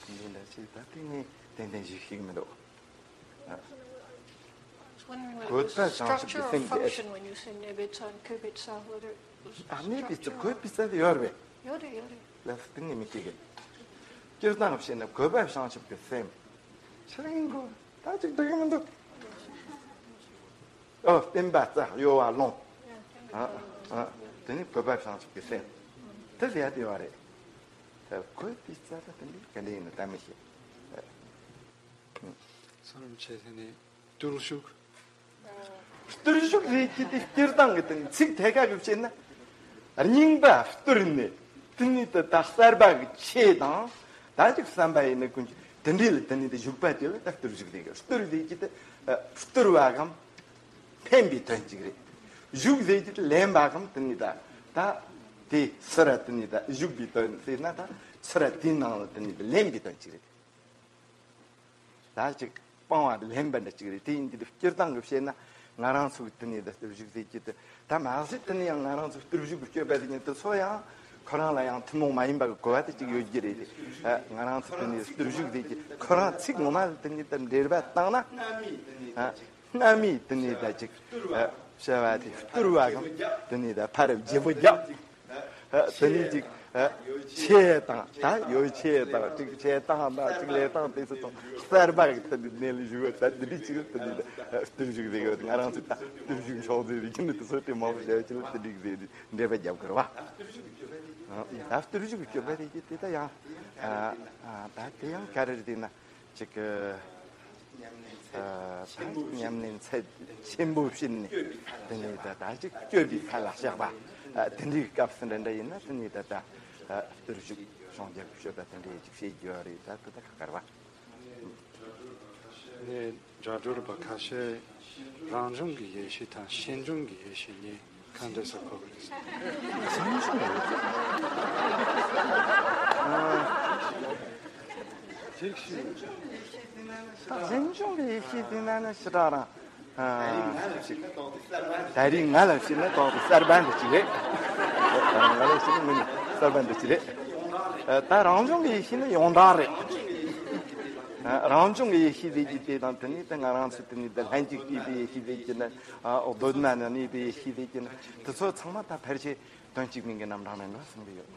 དེ་འདྲ་ཞིག་ད་དེ་ནི་ཏན་ཏན་ཞིག་ཤེས་ཀྱི་མི་འདུག། ཨ། What's the structure or function when you say གནས་པའི་ས། འཁོད་པའི་ས། ཨ། གནས་པའི་ས། འཁོད་པའི་ས་དེ་ཡོད་རེད་པས། ཡོད་རེད། ཡོད་རེད། ལགས་སོ། དེ་ངས་མི་ཤེས་གི། སྤྱིར་བཏང་བཤད་ན་འཁོད་པ་བྱང་ཆུབ་ཀྱི་སེམས། ཆི་ལ་ཡིན་གོ། ད་ཅིག་འགྲིག་གི་མི་འདུག། ཨོ། བརྟེན་པ་རྩ་གཡོ་བ་ལོང་། ཨ་ཨ། དེ་ནི་འཁོད་པ་བྱང་ཆུབ་ཀྱི་སེམས། དེ་ཟེར་ཡ་དེ་ཡོད་རེད། ད་འཁོད་པའི་ས་ད་དེ་འདྲའི་ག་འདྲ་ཡིན་ན་ད་མི་ཤེས། བསོད་ནམས་ཆེ། དེ་ནས་བརྟུལ་ཞུགས། བརྟུལ་ཞུགས་ཟེར་གྱི་དེ་སྤྱིར་བཏང་གི་དེ་ཚིག་ཐད་ཀ་གི་བཤད་ན། རྙིང་པ་བརྟུལ་ནས་དེ་ནས་ད་ད་གསར་པ་གི་ཆེད་དང་། ད་ཅིག་བསམ་པ་ཡིན་ན་ཀུན་གྱི་དེ་འདྲའི་ལ་དེ་ནས་དེ་ཞུགས་པ་དེ་ལ་ད་བརྟུལ་ཞུགས་ཟེར་གི། བརྟུལ་ཟེར་གྱི་དེ་བརྟུལ་བ་གམ་ཕན་པའི་དོན་གཅིག་རེད། ཞུགས་ཟེར་གྱི་དེ་ལེན་པ་གམ་དེ་ནས་ད་ད་དེ་ཚུར་དེ་ནས་ད་ཞུགས་པའི་དོན་ཟེར་ན། ད་ཚུར་དེའི་ནང་ལ་དེ་ནས་ད་ལེན་པའི་དོན་གཅིག་རེད། ད་ཅིག་སྤང་བ་ལེན་པ་འདྲ་ཅིག་རེད། དེ་ཡིན་དུས་སྤྱིར་བཏང་གི་བཤད་ན་ང་རང་ཚོ་གི་དེ་ནས་ད་བརྟུལ་ཞུགས་ཟེར་གྱི་དེ། ད་མ་ཟད་དེ་ནས་ཡང་ང་རང་ཚོ་བརྟུལ་ཞུགས་ཀྱི་སྤྱོད་པ་དེ་ཉིད་དེ་ཚོ་ཡང་ཁོ་རང་ལ་ཡང་ཐུན་མོང་མ་ཡིན་པ་གི་གོ་བ་དེ་ཅིག་ཡོད་ཀྱི་རེད། ཨ། ང་རང་ཚོ་དེ་ནས་བརྟུལ་ཞུགས་ཟེར་གྱི་ཁོ་རང་ཚིག་ངོ་མ་ལ་དེ་ནས་ད་འགྲེལ་པ་བཏང་ན། ཨ། སྔ་མའི་དེ་ནས་ད་ཅིག་ཨ་བྱ་བ་དེ་བརྟུལ་བ་གམ་དེ་ནས་ད་ཕར་བརྗེ་པོ་རྒྱག། ཨ། དེ་ནས་ཅིག་ཨ་ཆད་དང་ད་ཡོ་ཆད་དང་ཅིག་བྱེད་སྟངས་དང་ཅིག་ལས་སྟངས་དེ་ཚོ་དང་གསར་པ་གི་དེ་ནས་གནས་ལ་བཞུགས་པ་ད་དེ་འདྲ་ཅིག་དེ་ནས་ད་བརྟུལ་ཞུགས་ཟེར་གི་ཡོད། ང་རང་ཚོ་ད་བརྟུལ་ཞུགས་མཆོག་ཟེར་གི་ནི་དེ་ཚོ་དེ་མང་པོ་བྱ་བ་ཅིག་ལ་དེ་འགྲིག་ཟེར་ནས་འགྲེལ་པ་རྒྱབ་དགོས་རེད་བ། ཨ། ད་བརྟུལ་ཞུགས་ཀྱི་སྤྱོད་པ་རེད་ཀྱི་དེ་ད་ཡང་ཨ་ཨ་ད་དེ་ཡང་ག་རེ་རེད་ན། ཅིག་གི་ཨ་ད་ཉམས་ལེན་ཚད་ཆེན་པོ་བྱས་ནས་དེ་ནས་ད་ད་ཅིག་སྤྱོད་པའི་ཐད་ལ་བཞག་པ། ཨ་དེ་འདྲའི་སྐབས་སུ་འདྲ་འདྲ་ཡིན་ན་དེ་ནས་ད་ད་ཨ་བརྟུལ་ཞུགས་སྦྱོང་རྒྱབ་སྤྱོད་པ་དེ་འདྲའི་ཅིག་བྱེད་རྒྱུ་རེད། ད་ད་ད་ཁ་ཁར་བ། ནས་སྒྲ་སྒྲུར་བ་ཁ་ཤས་རང་བྱུང་གི་ཡེ་ཤེས་དང་ཤེས་བྱུང་གི་ཡེ་ཤེས་གཉིས་གང་འདྲ་སེ་གོ་གི་རེད། ཤེས་བྱུང་གི་ཡེ་ཤེས་དེ་ན་ནི་ཞེ་དྲག་རང་། ཨ། ད་རིང་ང་ལ་བཤད་ན་ཏོག་ཙམ་གསར་པ་འདྲ་ཅིག་རེད། ང་ལ་བཤད་ན་ངོ་ནས་གསར་པ་འདྲ་ཅིག་རེད། ཨ། ད་རང་བྱུང་གི་ཡེ་ཤེས་ནི་ཡོངས་གྲགས་རེད། ཨ། རང་བྱུང་གི་ཡེ་ཤེས་ཟེར་གྱི་དེ་དང་དེ་ནི་ད་ང་རང་ཚོ་དེ་ནི་ད་ལྷན་ཅིག་སྐྱེས་པའི་ཡེ་ཤེས་ཟེར་གྱི་ནི། ཨ། གདོད་མ་ནས་གནས་པའི་ཡེ་ཤེས་ཟེར་གྱི་ནི་དེ་ཚོ་ཚང་མ་ད་ཕལ་ཆེར་དོན་གཅིག་མིང་གི་རྣམ་གྲངས་རེད་འགྲོ་བསམ་གྱི་ཡོད།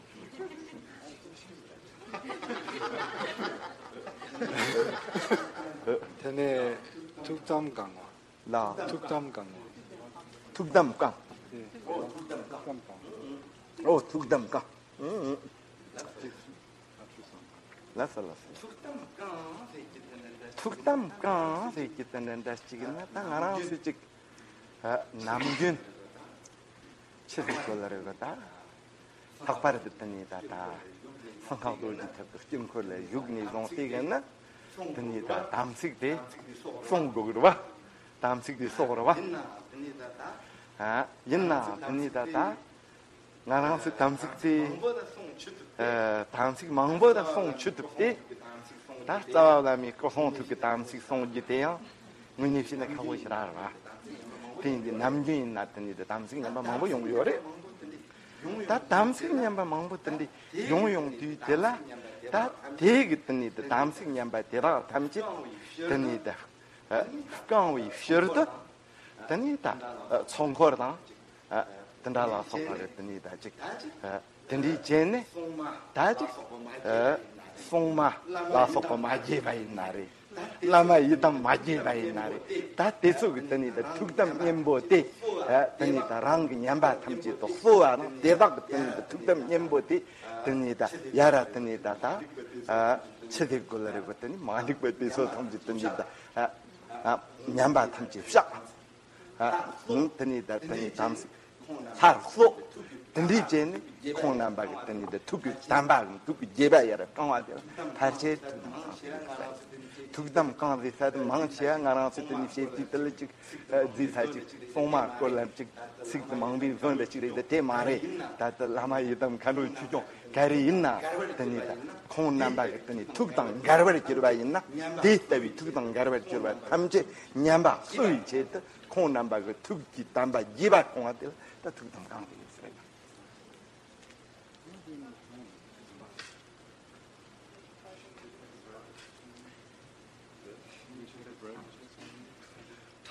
དེ་ནས་ཐུགས་དམ་བསྐང་བ། ལ། ཐུགས་དམ་བསྐང་བ། ཐུགས་དམ་བསྐང་། ཨེ། ཐུགས་དམ་བསྐང་། ཨོ། ཐུགས་དམ་བསྐང་། ཨུ་ཨུ། ལགས་སོ་ལགས་སོ། ཐུགས་དམ་བསྐང་ཟེར་གྱི་དེ་འདྲ་འདྲ། ཐུགས་དམ་བསྐང་ཟེར་གྱི་དེ་འདྲ་འདྲ་ཅིག་ན་ད་ང་རང་ཚོས་ཅིག་ཨ། ནམ་རྒྱུན་ཆི་ཟིག་གོ་ལ་རེ་གོ་ད། ལྷག་པར་དུ་དེ་ནས་ད་ད་སེམས་ཁམས་རྡོ་རྗེ་ཐེབས་ཀྱི་དཀྱིལ་འཁོར་ལ་བཞུགས་ནས་བཟུང་སྟེ་གི་ན་དེ་ནས་ད་དམ་ཚིག་དེ་སྲུང་དགོས་རེད་བ། དམ་ཚིག་དེ་སྲོག་རེད་བ། ཨ། ཡིན་ནའང་དེ་ནས་ད་ད་ང་རང་ཚོའི་དམ་ཚིག་དེ། ཨ། དམ་ཚིག་མང་པོ་ད་སྲུང་ཆི་ཐུབ་སྟེ། ད་རྩ་བ་བླ་མའི་སྐུ་གསུང་ཐུགས་ཀྱི་དམ་ཚིག་སྲུང་རྒྱུ་དེ་ཡང་དངོས་གནས་བྱས་ན་ཁག་པོ་ཞེ་དྲག་རེད་བ། དེ་ཡིན་དུས་ནམ་རྒྱུན་ཡིན་ན་དེ་ནས་དེ་དམ་ཚིག་ངན་པ་མང་པོ་ཡོང་གི་ཡོད་རེད། ད་དམ་ཚིག་ངན་པ་མང་པོ་དེ་འདྲ་ཡོང་ཡོང་དུས་དེ་ལ། ད་དེ་གི་དེ་ནས་དེ་དམ་ཚིག་ངན་པ་དེ་དག་ཐམས་ཅད་དེ་ནས་དེ་ཨ་བསྐང་བའི་ཕྱིར་དུ། དེ་ནས་ད་ཨ་ཚོགས་འཁོར་དང་། ཨ་དེ་འདྲ་ལ་སོགས་པ་རེད། དེ་ནས་ད་ཅིག་ཨ་དེ་འདྲའི་བྱས་ནས་ད་ཅིག་ཨ་སྲུང་མ་ལ་སོགས་པ་མ་བརྗེད་པ་ཡིན་ན་རེད། བླ་མ་ཡི་དམ་མ་བརྗེད་པ་ཡིན་ན་རེད། ད་དེ་ཚོ་གི་དེ་ནས་ད་ཐུགས་དམ་གཉན་པོ་དེ། ཨ་དེ་ནས་ད་རང་གི་ཉམས་པ་ཐམས་ཅད་དུ་གསོ་བ་དང་། དེ་དག་གི་དེ་ནས་ད་ཐུགས་དམ་གཉན་པོ་དེ་དེ་ནས་ད་ཡར་དེ་ནས་ད་ད་ཨ་ཕྱི་དེ་གོ་ལ་རེ་བ་དེ་ནས་མ་འགྲིག་པ་དེ་ཚོ་ཐམས་ཅད་དེ་ནས་ད་ཨ་ཨ་ཉམས་པ་ཐམས་ཅད་བཤགས། ཨ་ནི་དེ་ནས་ད་དེ་ནས་དམ་ཚིག་སླར་གསོ། དེ་འདྲའི་བྱས་ནས་ཁོང་རྣམ་པ་གི་དེ་ནས་ད་ཐུགས་ཀྱི་དམ་པ་གི་ཐུགས་ཀྱི་དགྱེས་པ་ཡར་བསྐང་བ་དེ་ལ་ཕལ་ཆེར་ཐུགས་དམ་བསྐང་ཟེར་ས་དེ། ཐུགས་དམ་བསྐང་ཟེར་ས་དེ་མང་ཆེ་བ་ང་རང་ཚོ་དེ་ནས་བཤད་དུས་དེ་ལ་ཅིག་ཨ་རྫིས་ས་ཅིག་སྲུང་མ་སྐོར་ལ་ཅིག་ཚིག་དེ་མང་པོས་བཟོས་པ་ཅིག་རེད། དེ་དེ་མ་རེད། ད་ལྟ་བླ་མ་ཡི་དམ་མཁའ་འགྲོ་ཆོས་སྐྱོང་ག་རེ་ཡིན་ན་དེ་ནས་ད་ཁོང་རྣམ་པ་གི་དེ་ནས་ཐུགས་དང་འགལ་བར་གྱུར་པ་ཡིན་ན། དེ་ལྟ་བུའི་ཐུགས་དང་འགལ་བར་གྱུར་པ་ཐམས་ཅད་ཉམས་པ་གསོ་བའི་ཆེད་དུ་ཁོང་རྣམ་པ་གི་ཐུགས་ཀྱི་དམ་པ་དགྱེས་པ་བསྐང་བ་དེ་ལ་ད་ཐུགས་དམ་བསྐང་གི་ཡིན་ཟེར།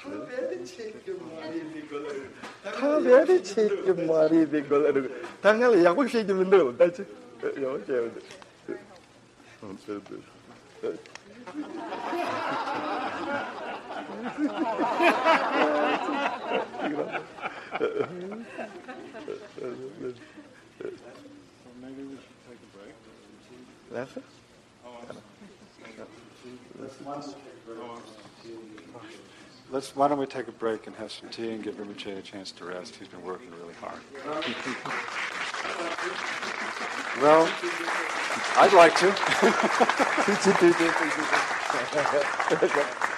ཐང་རྦད་དེ་ཆད་ཀྱི་མ་རེད་པའི་གོ་ལ་རུ། ཐང་རྦད་དེ་ཆད་ཀྱི་མ་རེད་པའི་གོ་ལ་རུ། ད་ང་ལ་ཡག་པོ་བཤད་ཀྱི་མི་འདུག་ད་ཅི་ཡག་པོ་བཤད་མི་འདུག Maybe we should take a break. That's it. Let's, why don't we take a break and have some tea and give Rinpoche a chance to rest? He's been working really hard. Well, I'd like to.